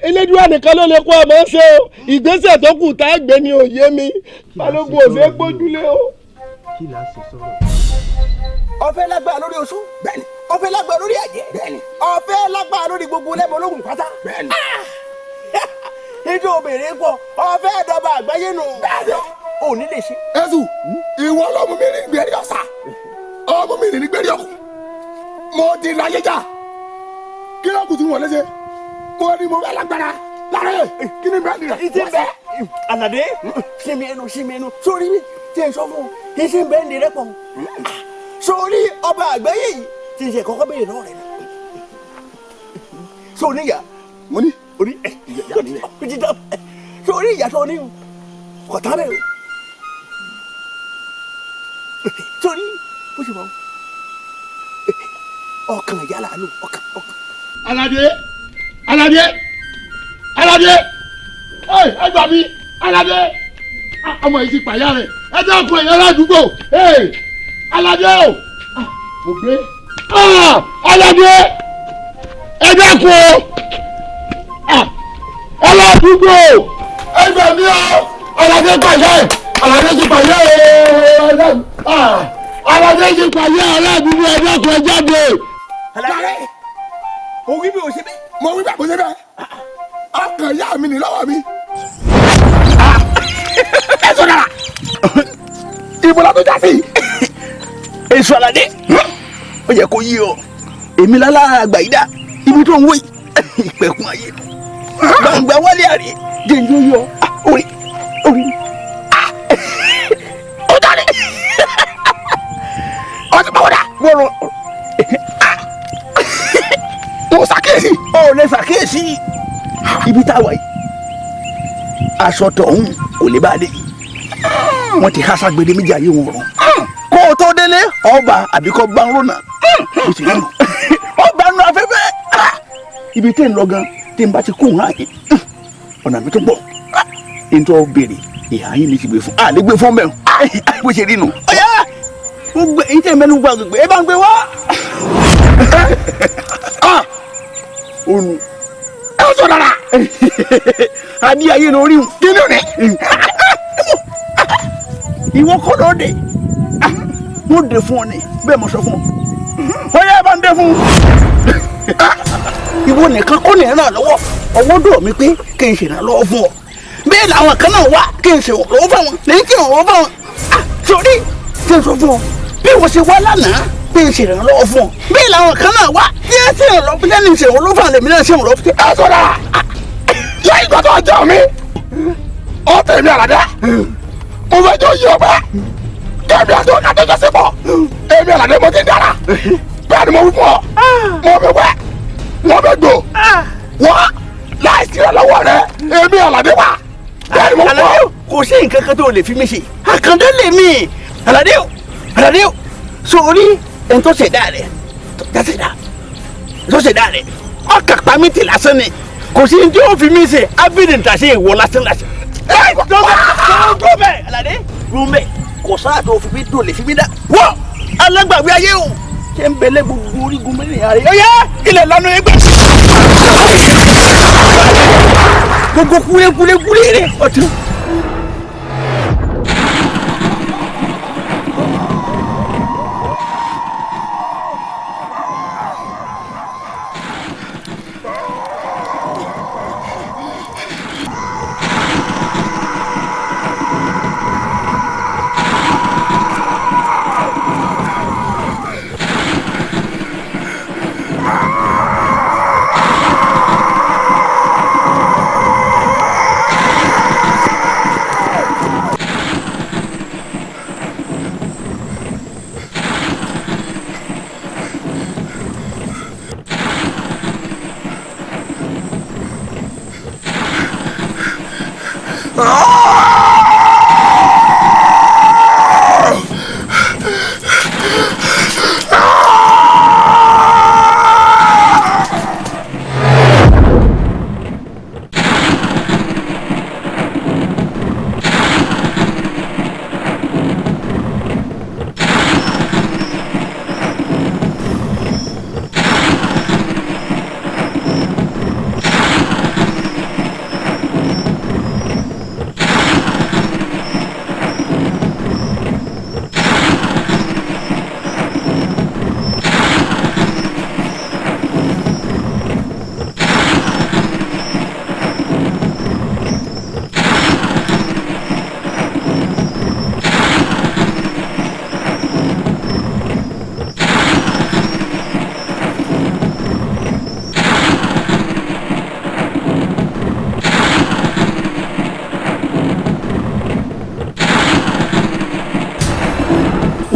Elédùà nìkan ló lè kó ọmọ ṣe o, ìgbésẹ̀ tó kù tá a gbé ni òye mi, balógun ò ṣe é gbójúlé o. Kí la ṣe sọ̀rọ̀? Ọ̀fẹ́ lágbára lórí oṣù. Bẹ́ẹ̀ni. Ọ̀fẹ́ lágbára lórí àjẹ́. Bẹ́ẹ̀ni. Ọ̀fẹ́ lágbára lórí gbogbo lẹ́bọ̀ ológun pátá. Bẹ́ẹ̀ni. Nítorí obìnrin pọ̀, ọ̀fẹ́ ẹ̀dọ́gba àgbáyé nù. Bẹ́ẹ̀ni. Ò ní lè ṣe. Ẹ̀sù, ìwọ ló mú mi ní gbèrí ọ̀sà, ọmú mi ní gbèrí ọkùn, mo ti láyé jà, kí ló kù tí wọ́n léṣe? Mo ní mo fẹ́ lágbára lára ẹ̀, kí ni bẹ́ẹ̀ ni rẹ̀? Ìtì bẹ́ẹ̀, Àlàdé, sinmi ẹnu, sinmi ẹnu, sórí mi, tí n sọ fún un, ìtì bẹ́ẹ̀ ni rẹ̀ pọ̀. Sórí ọba àgbáyé yìí tí n ṣe kọ́kọ́ béèrè lọ́wọ́ rẹ̀ náà. Sórí ìyá. Mo ní. Orí ẹ̀ sórí ìyá tó ní o, kò tán bẹ́ẹ̀ o. Sórí bó ṣe wà o, ọkàn ìyá là á lò, ọkàn ọkàn. Aládé, Aládé, Aládé, ẹ gbà mí, Aládé, ọmọ yìí ti pàyà rẹ̀, ẹ dákun ẹ̀yàn ládùúgbò, Aládé o, mo gbé, Aládé, ẹ dákun o, aládùúgbò, ẹ gbà mí o, Aládé pàyà ẹ̀, Aládé ti pàyà ẹ̀, Aládé ti pàyà aládùúgbò, ẹ dákun ẹ jáde. Aládé, o wí bí o ṣe bẹ́ẹ̀. Mo wí bẹ́ẹ̀ mo ṣe bẹ́ẹ̀, ọkàn ìyá mi ní lọ́wọ́ mi. Ẹ sọ dára, ibo la tó já sí. Èso Aládé, ó yẹ kó yí ọ, èmi lálá àgbà yìí dá, ibi tó ń wé ìpẹ̀kun ayé gbangba wálé àrí jẹ́njú yọ orí orí ó dáre ọtí pàwọ́dà wọ́rọ̀ mo ṣàkíyèsí. Ó lè ṣàkíyèsí ibi tá a wà yìí, aṣọ tọ̀hún kò lè bá a dé, wọ́n ti há ságbede méjì ayé wọn rán kó o tó délé ọba àbí kó bá ń rònà ọba nù afẹ́fẹ́ ibi tí ń lọ gan tí n bá ti kó òun àyè ọ̀nà mi tó pọ̀ n tó béèrè ìhà yín ni ti gbé fún a lè gbé fún bẹ́ẹ̀ bó ṣe rí nu. Ọ̀yá gbogbo èyí tẹ̀ mẹ́nu gba gbogbo ẹ bá ń gbé wá. Onu ẹ sọ dara adé ayé lórí o. Kí ló ní? Ìwọ kọ́ ló dé, mo dé fún ọ ni bẹ́ẹ̀ mo sọ fún ọ. Ọ̀yá ẹ bá ń dé fún un. Ìwọ nìkan kọ́ ní ìrànlọ́wọ́ lọ́wọ́, ọwọ́ dùn mí pé kí n ṣèrànlọ́wọ́ fún ọ. Bẹ́ẹ̀ làwọn kan náà wà kí n ṣèrànlọ́wọ́ fáwọn lẹ́yìn kí n ṣèrànlọ́wọ́ fáwọn. Sórí kí n sọ fún ọ bí wọ́n ṣe wá lánàá pé n ṣèrànlọ́wọ́ fún ọ. Bẹ́ẹ̀ làwọn kan náà wà kí n ṣèrànlọ́wọ́ lẹ́nu ṣèrànlọ́wọ́ fáwọn lèmi náà ṣèrànlọ́wọ́ fún. Ẹ sọ dára, lẹ́yìn ìgbà tó jẹun mi, ọ tẹ̀mí Àlàdé, mo fẹ́ jọ yí ọgbẹ́, kẹ́mi àti ọ̀gá tó jọ sí pọ̀, èmi Àlàdé mo ti ń dára, bẹ́ẹ̀ ni mo wí fún ọ, mo fi wẹ́, wọ́n bẹ gbò, wọ́n láìsí ìrànlọ́wọ́ rẹ, èmi Àlàdé wà, bẹ́ẹ̀ ni mo wí fún ọ. Kò sí nǹkan kan tó lè fi mí ṣe, Àkàndé lè mí, Àlàdé o, Àlàdé o, sórí ẹni tó ṣẹ̀dá rẹ̀, tó ṣẹ̀dá rẹ̀, ọkà pa mí tì lásán ni, kò sí ní tí ó fi mí ṣe, ábìrì ń tà sí ìwọ lásán lásán. Ẹ tó bẹ́ẹ̀ Àlàdé, rún bẹ́ẹ̀, kò sáà tó fi mí tó lè fi mí dá. Wọ́n alágbàwí ayé o, ṣé ń bẹ̀lẹ̀ gbogbo orígun mẹ́rin àárẹ̀ yẹ́yẹ́ ilẹ̀ lánàá ẹgbẹ́. Gbogbo kúlẹ̀kúlẹ̀kúlẹ̀ rẹ̀ ọ̀tún.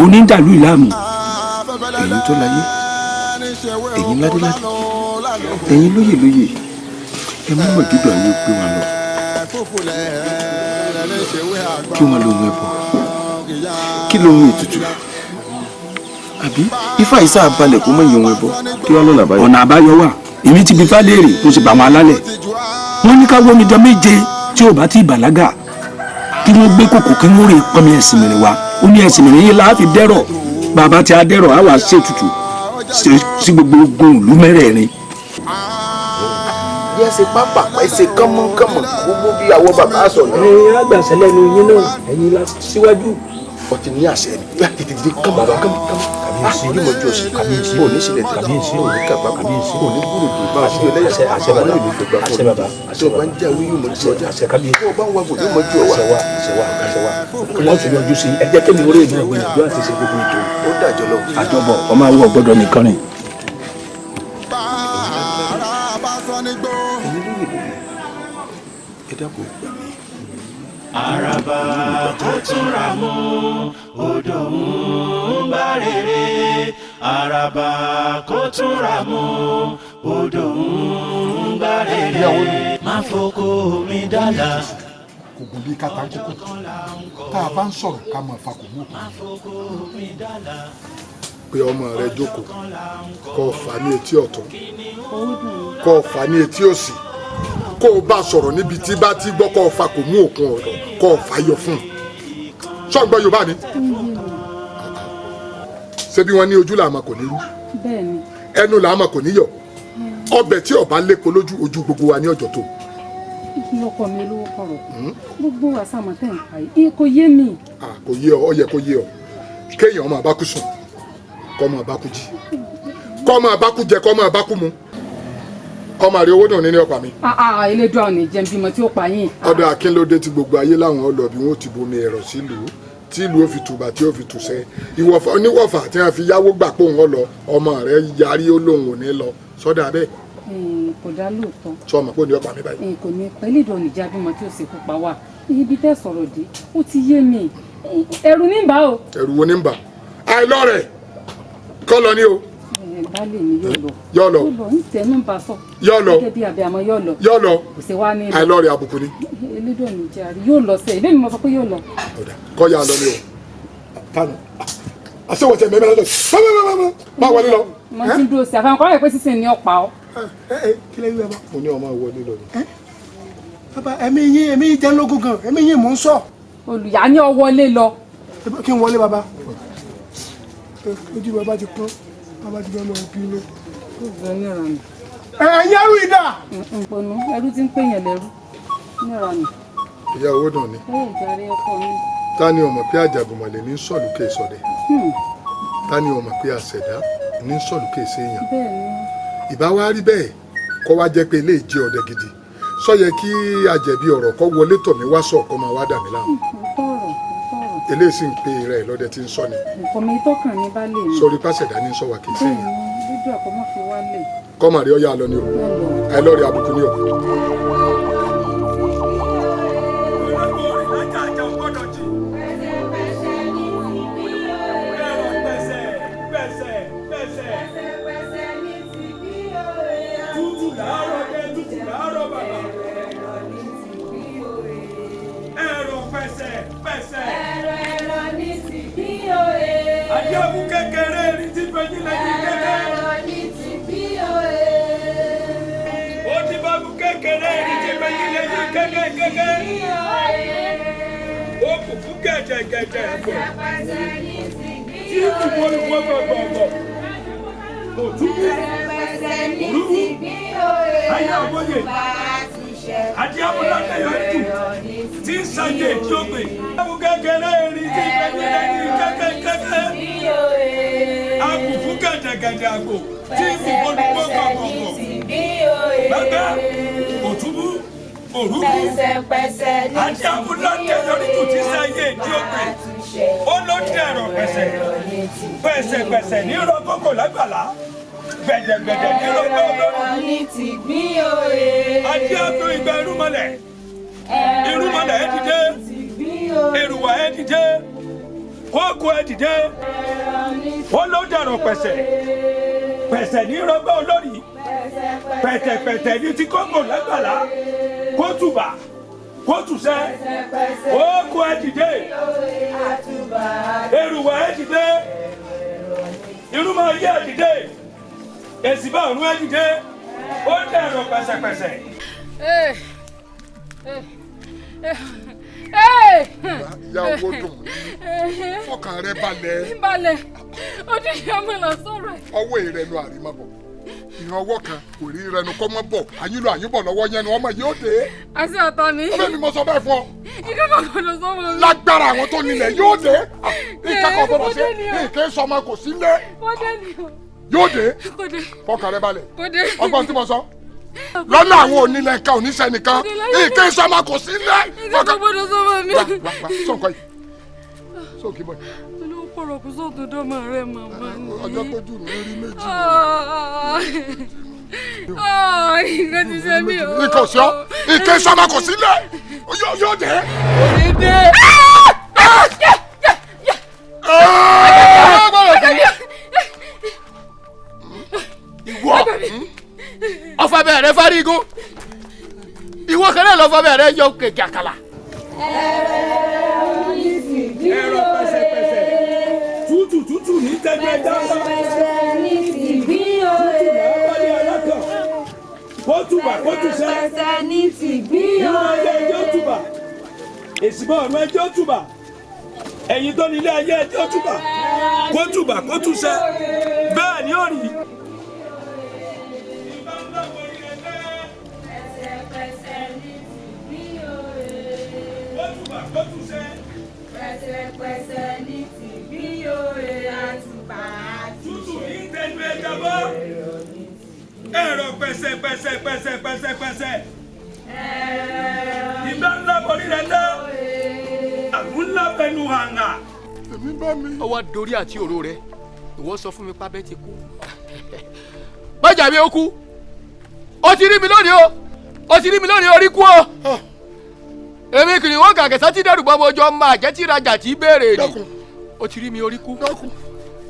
Onídàlú ìlàmù. Ẹ̀yin tó láyé, ẹ̀yin ládéládé, ẹ̀yin lóyè lóyè, ẹ mú mọ̀júdọ̀ ayé gbé wa lọ. Kí wọn lóhun ẹbọ, kí lóhun ètùtù, àbí ifá yìí sáà balẹ̀ kó mọ̀ ìyẹn ohun ẹbọ, kí wọn lọ́nà àbáyọ. Ọ̀nà àbáyọ wà. Èmi ti bi fálẹ́rì, mo sì bá wọn alálẹ̀. Wọ́n ní ká wọ́n omidan méje tí ò bá ti bàlágà, kí wọ́n gbé kòkò, kí wọ́n rè pọnmi ẹ̀sìn mìíràn wá. Ó ní ẹ̀sìn mìíràn yìí la fi dẹ́rọ̀. Bàbá tí a dẹ́rọ̀ á wà ṣètùtù sí gbogbo ogun ìlú mẹ́rẹ̀ẹ̀rin. Bí ẹ ṣe pápá ẹ ṣe kánmọ́kánmọ́ gbogbo bí àwọn bàbá sọ̀rọ̀. Ẹ̀yin agbàṣẹ lẹ́nu yín náà, ẹ̀yin la síwájú. Ọtí ní àṣẹ ni bí a tètè dé kánmọ́ kánmọ́ kánmọ́. Kàbíyèsí yóò mọ̀jú ọ̀sẹ̀, kàbíyèsí ò ní sílẹ̀, kàbíyèsí ò ní kàbá, kàbíyèsí ò ní gbúrò tó bá àṣẹ ọlẹ́yà. Àṣẹ, àṣẹ bàbá. Yóò ní fẹ́ gbà Àṣẹ bàbá. Tí o bá ń jáwé yóò mọ̀jú ọjà. Àṣẹ kábíyèsí. Tí o bá ń wagbò yóò mọ̀jú ọwà. Àṣẹ wa, àṣẹ wa, àṣẹ wa. Wọ́n ti yọjú sí ẹ jẹ́ kémi orí ìlú ìgbìyànjú àti ṣe gbogbo ètò. Ó dàjọ́ lọ. Àjọbọ̀ ọmọ àwọn ọ̀gbọ́dọ̀ nìkan rìn. Ẹ̀yin lóye lóye, ẹ dákun gbà mí. Àràbà tó túnra mú odò ń bá rere. Àràbà kó túnra mú odò ń bá rere. Má foko mi dàda. Kò gùn bí kàtà ń kókó tá a bá ń sọ̀rọ̀ ká máa fa kò mú òkun. Pé ọmọ rẹ jókòó, kó o fà ní etí ọ̀tún, kó o fà ní etí òsì, kó o bá sọ̀rọ̀ níbi tí bá ti gbọ́, kó o fa kò mú òkun ọ̀rọ̀, kó o fà yọ fún un. Sọ́gbọ́n Yorùbá mi, ṣé bí wọ́n ní ojú làmà kò ní rú, ẹnu làmà kò ní yọ̀, ọbẹ̀ tí ọba lépo lójú ojú gbogbo wa ní ọjọ́ tó. Lọkọ mi lówó kọrọ gbogbo àsàmọ tẹ̀ ń pa yìí kò yé mi. Kò yé ọ, ọ yẹ kó yé ọ. Kéèyàn ọmọ àbákú sùn, kọ́ ọmọ àbákú jí, kọ́ ọmọ àbákú jẹ, kọ́ ọmọ àbákú mu. Ọmọ àrí owó dùn ní ọ̀pá mi. Elédùn àwọn ìjẹun bímọ tí ó pa yín. Ọ̀dọ̀ Akínlódé tí gbogbo ayé láwọn ọlọ́ọ̀bí wọn ò ti bomi ẹ̀rọ sílùú tí ìlú ó fi tùbà tí ó fi tùsẹ́. Ìwọ̀fà oníwọ̀fà tí wọ́n fi yáwó gbà pé òun ọlọ ọmọ rẹ̀ yarí ó lóun ò ní lọ sọ́dọ̀ abẹ́. Kò dá lóòótọ́. Sọ ma pé ó ní ọ̀pá mi báyìí. Kò ní pẹ́ elédùn àwọn ìjẹun bímọ tí ó sì kú pa wá. Ibi tẹ́ sọ̀rọ̀ dé ó ti yé mi. Ẹ̀rù ní bà o. Ẹ̀rù wo ní bà? Àìlọ́rẹ̀ kọ́ lọ ní o. Baálé mi yóò lọ. Yóò lọ. Yóò lọ ń tẹnu bá sọ. Yóò lọ. Gẹ́gẹ́ bí abiyamọ yóò lọ. Yóò lọ. Kò sí wá ní lọ. Àìlọ́rẹ̀ àbùkù ni. Elédùn ní jẹ́ àrí yóò lọ sẹ́ ìbí mi mo sọ pé yóò lọ. Kọ́ ya lọ ni o. Tánu. Àṣewọ̀tẹ̀ mẹ́mẹ́ lọ́dọ̀. Mẹ́mẹ́mẹ́mẹ́ máa wọlé lọ. Mo ti ń dúró sí àfahàn kọ́ ẹ̀ pé sísìn ni ọ̀pá ọ. Kí lè rí bàbá. Mo ní ọmọ wọlé lọ ni. Bàbá ẹ̀mí yín, ẹ̀mí yín jẹ́ lógún gan, ẹ̀mí yín mò ń sọ. Olùyà ní ọ wọlé lọ. Kí n wọlé bàbá. Ojú bàbá ti pọ́n, bàbá ti fẹ́ lọ bínú. Ẹ̀yin ẹrú ìdá. Nponu ẹrú tí ń pè yàn lẹ́rú níranù. Ìyá owó dùn ni. Ẹ jàre ọkọ mi. Ta ni ó mọ̀ pé àjàgùnmọ̀lẹ̀ ní sọ̀lù kè sọ̀dẹ̀? Ta ni ó mọ̀ pé àṣẹ̀dá ní sọ̀lù kè séèyàn? Bẹ́ẹ̀ni. Ìbá wa rí bẹ́ẹ̀ kọ́ wá jẹ́ pé eléyìí jẹ́ ọdẹ gidi. Sọ yẹ kí àjẹ̀bí ọ̀rọ̀ kọ́ wọlé tọ̀ mí wá sọ̀ kọ́ máa wá dà mí láàmú. Eléyìí sì ń pe rẹ̀ lọ́dẹ tí ń sọ ni. Nǹkan mi tọkàn ní bá lè mi. Sọrí pàṣẹdá ní sọ wà kì í sẹ́yìn. Bẹ́ẹ̀ni, lójú àkọ́mọ́ fi wálẹ̀. Kọ́mọ̀ rí ọyá lọ ni o. Àìlọ́rí àbùkù ni o. Adéhùn kékeré ní ti fẹ̀yìn lẹ́yìn kékeré. Ó ti bá mú kékeré ní ti fẹ̀yìn lẹ́yìn kékeré. Ó kù fún gẹ̀jẹ̀gẹ̀jẹ̀ ẹ̀fọ́. Tí kù wọ́n gbọ̀ngbọ̀ngbọ̀. Òtúbú. Òrúbú. Ayé àwòye. Adéhùn lọ́dẹ̀yọ̀ ẹ̀dùn. Tí ń sàyè tí ó gbè. Adéhùn kékeré ní ti fẹ̀yìn lẹ́yìn kékeré. Akùfù gẹ̀dẹ̀gẹ̀dẹ̀ àgbò tí ìfowópamọ́ gbọ̀ngbọ̀ngbọ̀. Bàbá òtúbú òrúbú àti àmúlọ́tẹ̀ lórí tù tí sáyé tí ó pè. Ó ló dẹ̀rọ̀ pẹ̀sẹ̀ pẹ̀sẹ̀pẹ̀sẹ̀ ní rọ́gọ́gọ́ lágbàlá gbẹ̀dẹ̀gbẹ̀dẹ̀ ní rọ́gọ́gọ́ lórí. Adé àtò ìgbà irúnmọlẹ̀ irúnmọlẹ̀ ẹ̀ dìde èrùwà ẹ̀ dìde. Kókó ẹ dìde. Ó ló dẹ̀rọ̀ pẹ̀sẹ̀. Pẹ̀sẹ̀ ní rọgbọ́ olórí. Pẹ̀tẹ̀pẹ̀tẹ̀ ní ti kókò lágbàlá. Kó tùbà. Kó tùsẹ́. Kókó ẹ dìde. Èrùwà ẹ dìde. Irúmọ ayé ẹ dìde. Èsìbá ọ̀run ẹ dìde. Ó dẹ̀rọ̀ pẹ̀sẹ̀pẹ̀sẹ̀. Ìyá owó dùn mí, fọkàn rẹ balẹ̀. Balẹ̀, ojú ìyá mi lọ sọ̀rọ̀ ẹ̀. Ọwọ́ ìrẹnu àrímọ́bọ̀, ìran ọwọ́ kan kò rí ìrẹnu kọ́ mọ́ bọ̀, àyínlò àyínbọ̀ lọ́wọ́ yẹn ni ọmọ yóò dé. Àti ọ̀tọ̀ ni. Ọbẹ̀ mi mo sọ bẹ́ẹ̀ fún ọ. Ìkẹ́kọ̀ọ́ gbọ́dọ̀ sọ́mọ mi. Lágbára àwọn tó nílẹ̀ yóò dé. Ìkẹ́kọ̀ọ́ gbọ́dọ̀ ṣe ìké sọmọ kò sí lé. Yóò dé. Fọkàn rẹ balẹ̀. Ọgbọ́n tí mo sọ. Lọ́nà àwọn onílẹ̀ kan oníṣẹ́ nìkan ìké sọmọ kò sí lé. Ìkẹ́kọ̀ọ́ gbọ́dọ̀ sọ́mọ mi. Wá wá wá sọ̀nkọ́ yìí sókè bọ́ yìí. Olówó pọ̀rọ̀ kò sóòtú dọ́mọ rẹ̀ màmá ni. Ọjọ́ tójú mi rí méjì. Nǹkan ti ṣe mí o. Nǹkan ò sí ọ́, ìké sọmọ kò sí lé yóò dé. Òní dé. Ìwọ ọfà bẹ́ẹ̀ rẹ fárígún, ìwọ kan náà lọ́fà bẹ́ẹ̀ rẹ yọ kẹ̀kẹ́ àkàlà. Ẹ̀rọ pẹ̀sẹ̀pẹ̀sẹ̀ tútù tútù ní tẹ́gbẹ́ dáńtọ́. Pẹ̀sẹ̀pẹ̀sẹ̀ ní tìgbín òye. Tútù là ń wọlé alákàn. Kó tùbà kó tùsẹ́. Pẹ̀sẹ̀pẹ̀sẹ̀ ní tìgbín Nínú òye. ayé ẹjọ́ tùbà. Èsìbọ̀ ọ̀run ẹjọ́ tùbà. Ẹ̀yin tó nílé ayé ẹjọ́ tùbà. Kó tùbà kó tùsẹ́. Bẹ́ẹ̀ ni ó rí. Pẹ̀sẹ̀pẹ̀sẹ̀ ní tìgbín òye. Kó tùbà kó tùsẹ́. Pẹ̀sẹ̀pẹ̀sẹ̀ ní tìgbín òye. Àtùpà Tútù ní tẹnu ẹja bọ́. Ẹ̀rọ pẹ̀sẹ̀pẹ̀sẹ̀ pẹ̀sẹ̀pẹ̀sẹ̀. Ìgbà ńlá borí rẹ̀ dá. Àrùn ńlá bẹnu hàngà. Èmi bá mi. Ọwọ́ dorí àti òró rẹ, ìwọ sọ fún mi pábẹ́ ti kú. Bájà mi ó kú. Ó ti rí mi lónìí o, ó ti rí mi lónìí orí kú o. Èmi kìnìún kàkẹ́ sátí dẹ́rù bọ́ ọmọ ọjọ́ máa jẹ́ tí ìrajà tí béèrè ni. Ó ti rí mi orí kú.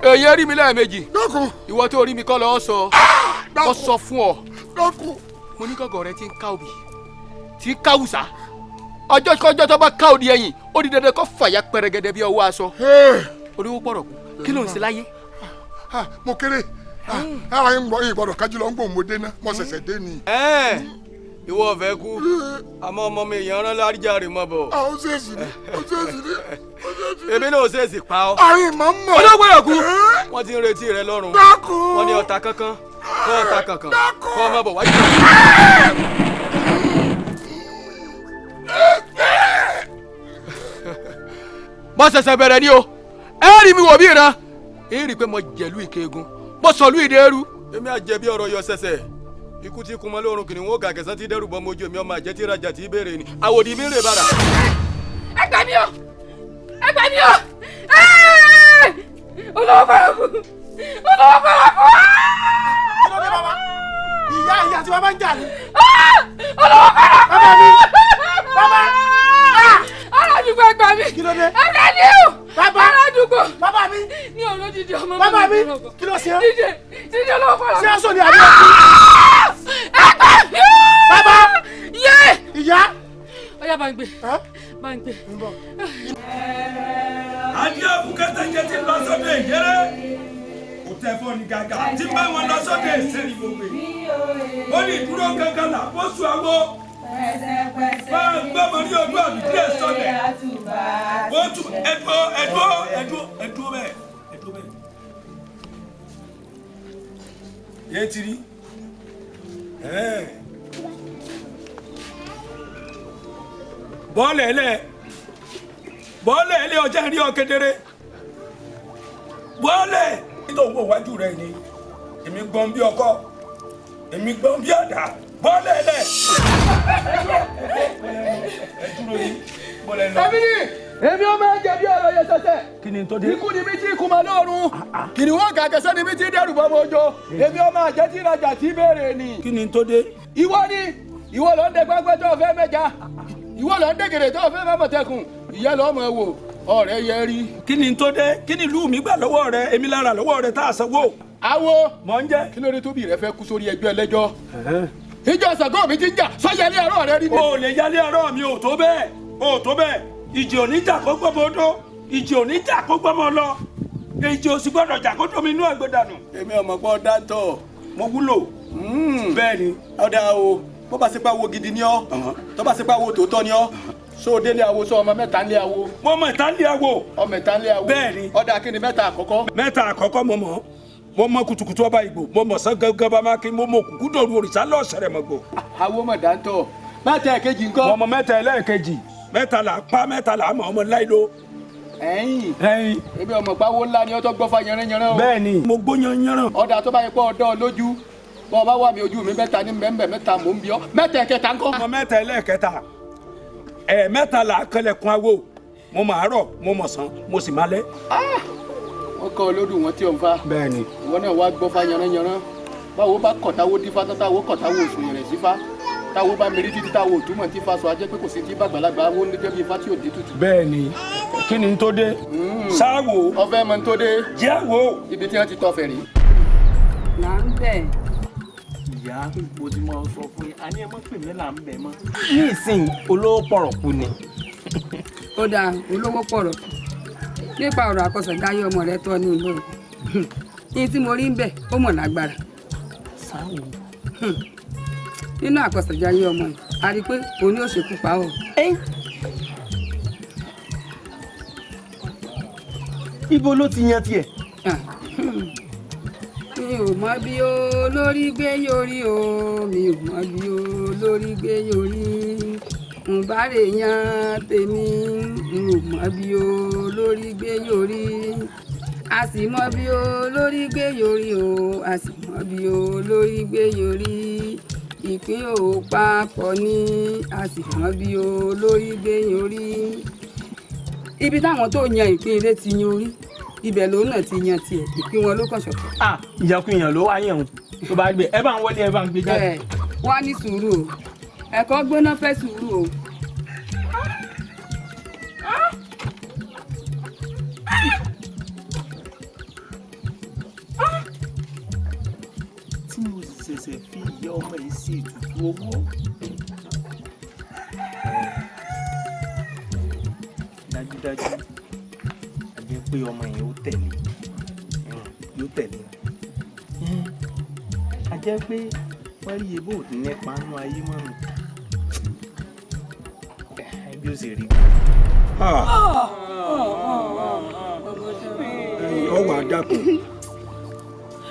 Èyí rí mi lẹ́ẹ̀mejì. Ìwọ tó rí mi kọ́ lọ́ọ́ sọ. Kọ́ sọ fún ọ. Mo ní gọ́gọ́ rẹ ti ń ká obì, ti ń ká wùsà. Ọjọ́ kọjọ́ tó bá ká òdi ẹ̀yìn, ó di dandan kó fàyà pẹrẹgẹdẹ bí ọwọ́ aṣọ. Olówó pọ̀rọ̀ kú, kí ló ń ṣe láyé? Mo kéré, ara yín gbọ́dọ̀ kájú lọ ń gbòǹ mo dé ná, mo ṣẹ̀ṣẹ̀ dé ni. Ìwọ ọ̀fẹ́ kú, àmọ́ ọmọ mi èèyàn rán láríjà rè mọ́ bọ̀. Ó ṣèṣì ní, ó ṣèṣì ní, ó ṣèṣì ní. Èmi náà ò ṣèṣì pa ọ́. Àyìn máa ń mọ̀. Olówó pọ̀rọ̀ kú, wọ́n ti ń retí rẹ lọ́rùn. Dákun. Wọ́n ní ọ̀tá kankan, kọ́ ọ̀tá kankan, kọ́ ọmọ bọ̀ wájú. Mo ṣẹ̀ṣẹ̀ bẹ̀rẹ̀ ni o, ẹ rí mi wò bí ìran, ẹ rí i pé mo jẹ̀lú ìkegun, mo sọ̀lú ìdẹ́rú. Èmi àjẹbí ọ̀rọ̀ yọ ṣẹ̀ṣẹ̀, ikú tí kun mọ́ lórun kìnìún ó gàgẹ̀sán tí dẹ́rù bọ́ mojú èmi ọmọ àjẹ́ tí rajà tí béèrè ni, àwòdì mi ń rè bàrà. Ẹ gbà mí o! Ẹ gbà mí o! Olówó paraku! Olówó paraku! Kí ló dé bàbá? Ìyá ìyá àti bàbá ń jà ní. Olówó paraku! Bàbá mi! Bàbá! Aládùúgbò ẹ gbà mí! Kí ló dé? Ẹ gbà mí o! Bàbá! Aládùúgbò! Bàbá mi! Ní ọ̀rọ̀ dídì ọmọ mi. Bàbá mi! Kí ló ṣe é? Dídì! Dídì olówó paraku! Ṣé aṣọ ni àbí ọtí? Ẹ gbà mí o! Bàbá! Yé! Ìyá! Ọ̀yá bá ń gbé. Bá ń gbé. Adé àbùkẹ́tẹ̀jẹ́ ti lọ sọ́dọ̀ ìyẹ́rẹ́. Kò tẹ fọ́ọ̀nì gàgà tí bá wọn lọ sọ́dọ̀ ìsẹ́ni gbogbo. Ó ní ìdúró kankan là bó sùn àwọ̀. Bá a gbọ́ mọ ní ọdún àbí díẹ̀ sọ́dẹ̀. Ó tún ẹdúró ẹdúró ẹdúró ẹdúró bẹ́ẹ̀ ẹdúró bẹ́ẹ̀. Yé ti rí. Bọ́ọ̀lù ẹlẹ́ bọ́ọ̀lù ẹlẹ́ ọjà rí ọ kedere. Bọ́ọ̀lù nítorí owó iwájú rẹ ni èmi gbọ́n bí ọkọ èmi gbọ́n bí àdá bọ́ọ̀lù ẹlẹ́. Ẹ dúró yìí bọ́ọ̀lù ẹ lọ. Èmi ni èmi ó máa ń jẹ̀bi ọ̀rọ̀ yẹn ṣẹ̀ṣẹ̀. Kí ni tó dé? Ikú ni mi ti kú ma lóorun. Kìnìún ọ̀gá kẹsẹ́ ni mi ti dẹ́rù bọ́ mọ́ ojo. Èmi ó máa jẹ́ tí ìrajà tí béèrè ni. Kí ni tó dé? Ìwọ ni ìwọ ló ń dẹ gbágbé tó fẹ́ mẹ́ja. Ìwọ ló ń dẹ gèrè tó fẹ́ mọ̀tẹ́kùn. Ìyá ló mọ̀ wò. Ọ̀rẹ́ yẹ rí. Kí ni tó dé? Kí ni ìlú mi gbà lọ́wọ́ rẹ? Èmi lára lọ́wọ́ rẹ tá a sanwó. Awo. Mọ̀ ń jẹ́. Kí ló dé tóbi rẹ fẹ́ kú sórí ẹjọ́ ẹlẹ́jọ́? Ìjọ Ṣàngó mi ti ń jà sọ́yẹlé àárọ̀ rẹ rí ni. O lè yálé àárọ̀ mi ò tó bẹ́ẹ̀, ò tó bẹ́ẹ̀. Ìjì ò ní jà kó gbọ́mọ odó, ìjì ò ní jà kó gbọ́mọ lọ, ìjì ò sì gbọ́dọ̀ jà kó domi inú àgbẹ̀ dànù. Èmi ọmọ pọ̀ dáńtọ̀. Mo wúlò. Bẹ́ẹ̀ ni. Ọ̀dà o, bó bá ṣe pa wo gidi ni ọ́, tó bá ṣe pa wo tòótọ́ ni ọ́, so délé awo sọ ọmọ mẹ́ta ńlé awo. Mo mọ̀ ìta ńlé awo. Ọmọ ìta ńlé awo. Bẹ́ẹ̀ ni. Ọ̀dà kí ni mẹ́ta àkọ́kọ́? Mẹ́ta àkọ́kọ́ mo mọ̀. Mo mọ kùtùkùtù ọba Ìgbò, mo mọ̀ sán gángan bá máa kí, mo mọ kùkú dòru òrìṣà lọ́ọ̀sẹ̀rẹ̀ mọ̀ gbò. Awo mọ̀ dáńtọ̀. Mẹ́ta ẹ̀kejì ńkọ́? Mo mọ mẹ́ta ẹlẹ́ẹ̀kejì. Mẹ́ta là pa, mẹ́ta là mọ̀ ọmọ láìlo. Ẹ̀yin. Ẹ̀yin. Ebi ọmọ pàwọ́ ńlá ni ọtọ́ gbọ́fà yẹrẹnyẹrẹ o. Bẹ́ẹ̀ni. Mo gbó yanyanran. Ọ̀dà tó bá yẹ pé ọ̀dọ́ lójú, bọ́ ọ bá wà mí ojú mi mẹ́ta ní mẹ́mbẹ̀ mẹ́ta mò ń bí ọ. Mẹ́ta ẹ̀kẹta ńkọ́? Mo mẹ́ta ẹlẹ́ẹ̀kẹta. Ẹ̀ mẹ́ta là kẹlẹ̀kùn awo. Mo mọ̀ àárọ̀, mo mọ̀ sán, mo sì máa lẹ́. Wọ́n kọ́ olódù wọn tí ò ń fa. Bẹ́ẹ̀ni. Ìwọ náà wá gbọ́fà yanranyanran. Báwo bá kọ̀táwó dífá tán táwo kọ̀táwó oṣù yẹn rẹ̀ sífá. Táwo bá merí títí táwo òtúmọ̀ tí fa sọ ajẹ́ pé kò sí tí bàgbàlagbà wo ní jẹ́ bí ifá tí ò dé tutù. Bẹ́ẹ̀ni. Kí ni tó dé? Sáwo. Ọfẹ́ mọ tó dé. Jẹ́wọ́. Ibi tí wọ́n ti tọ́ fẹ̀ rí. Là ń bẹ̀. Ìyá, mo ti máa sọ fún yín, a ní ẹ má pè mí là ń bẹ̀ mọ́. Ní ìsìn olówó pọ̀rọ̀kú ni. Ó dáa, olówó pọ̀rọ̀kú. Nípa ọ̀rọ̀ àkọsẹ̀dáyé ọmọ rẹ tọ́ ní ìlú. Ní tí mo rí ń bẹ̀, ó mọ̀ lágbára. Sáwo. Nínú àkọsẹ̀dáyé ọmọ yìí, a rí i pé òun ni ó ṣekú pa ọ́. Ibo ló ti yan tiẹ̀? Mi ò mọ bí olórí gbé yorí o, mi ò mọ bí olórí gbé yorí. N bá rè yan tèmi, n ò mọ bí olórí gbé yorí. A sì mọ bí olórí gbé yorí o, a sì mọ bí olórí gbé yorí. Ìpín ò papọ̀ ní, a sì mọ bí olórí gbé yorí. Ibi táwọn tó yan ìpín ilé ti yan orí, ibẹ̀ lòun náà ti yan tiẹ̀, ìpín wọn ló kàn ṣọ̀tọ̀. Ah, ìyànkúyàn ló wá yàn tó bá gbé, ẹ bá ń wọlé, ẹ bá ń gbé jáde. Ẹ wá ní sùúrù o, ẹ̀kọ́ gbóná fẹ́ sùúrù o. Tí mo ṣẹ̀ṣẹ̀ fi ìyá ọmọ yìí sí ètùtù owó. Dájúdájú a jẹ́ pé ọmọ yẹn ó tẹ̀lé, yóò tẹ̀lé. A jẹ́ pé wọ́n rí ebó nípa nú ayé mọ́nu bí ó ṣe rí. Ọwọ́ àdàkùn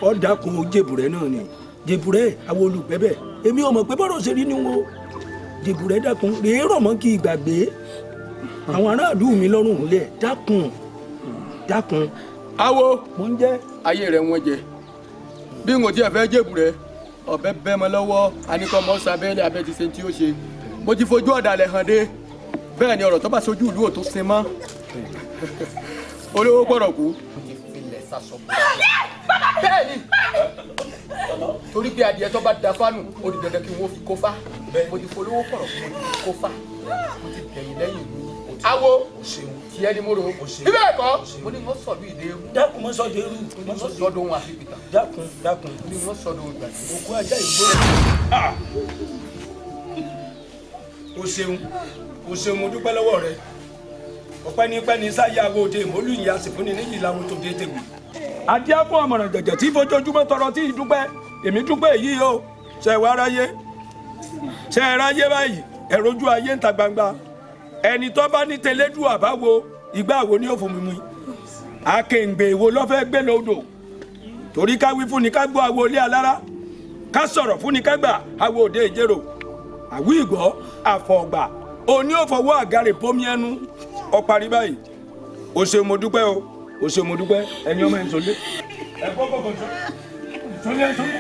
ọ̀dàkùn jèbùrẹ́ náà ni jèbùrẹ́ àwọn olùgbẹ́bẹ̀ èmi ò mọ̀ pé bọ́rọ̀ ṣe rí ni wọn jèbùrẹ́ dákun rèé rọ̀ mọ́ kí ìgbàgbé àwọn aráàlú mi lọ́rùn lẹ̀ dákun dákun. Awo. Mo ń jẹ́. Ayé rẹ̀ wọ́n jẹ bí n kò tiẹ̀ fẹ́ jèbùrẹ́ ọ̀bẹ bẹ́ mọ lọ́wọ́ anikọ́mọ sábẹ́lẹ̀ abẹ́ ti ṣe tí ó ṣe mo ti fojú ọ̀dàlẹ̀ hàn dé bẹ́ẹ̀ ni ọ̀rọ̀ tó bá sojú ìlú ò tó sin mọ́ olówó gbọ́dọ̀ kú. Bẹ́ẹ̀ ni torí pé adìẹ tó bá da fánù ó di dandan kí n ó fi kó fá mo ti folówó pọ̀rọ̀ mo ti fi kó fá mo ti tẹ̀yìn lẹ́yìn ìlú. Awo tiẹ̀ ni mo rò ó ibẹ̀ ẹ̀kọ́ mo ní wọ́n sọ̀dọ̀ ìdè eru. Dákun mọ́ sọ̀dọ̀ eru. Mo ní wọ́n sọ̀dọ̀ ohun àfipìtàn. Dákun dákun. Mo ní wọ́n sọ̀dọ̀ ohun ìgbàgbé. Òkú ajá ìgbó. O ṣeun o ṣeun mo dúpẹ́ lọ́wọ́ rẹ ọpẹ́ ní pẹ́ ní sáyé awo òde ìmọ̀lú ìyá sì fúnni níyì làwọn tó dé tèmi. Adé á fún ọmọràn jẹ̀jẹ̀ tí fojoojúmọ́ tọrọ tí ìdúpẹ́ èmi dúpẹ́ èyí o ṣe wá ráyé ṣe ráyé báyìí ẹ̀rọ ojú ayé ń ta gbangba ẹni tó bá ní tẹlẹ́dùn àbáwo ìgbà wo ni ó fún mi mu akèǹgbè wo ló fẹ́ gbé lódò torí ká wí fún ni ká gbọ́ àwo ilé alára ká sọ̀rọ̀ fún ni ká gbà àwo òde ìjérò àwí ìgbọ́ àfọ̀gbà òní ò fọwọ́ àgàrè bomi ẹnu ọ̀parí báyìí o ṣeun mo dúpẹ́ o o ṣeun mo dúpẹ́ ẹ̀yin ọmọ ẹ̀ ń sọlé. Ẹ kọ́ kọ̀ọ̀kan sọlé sọlé sọlé.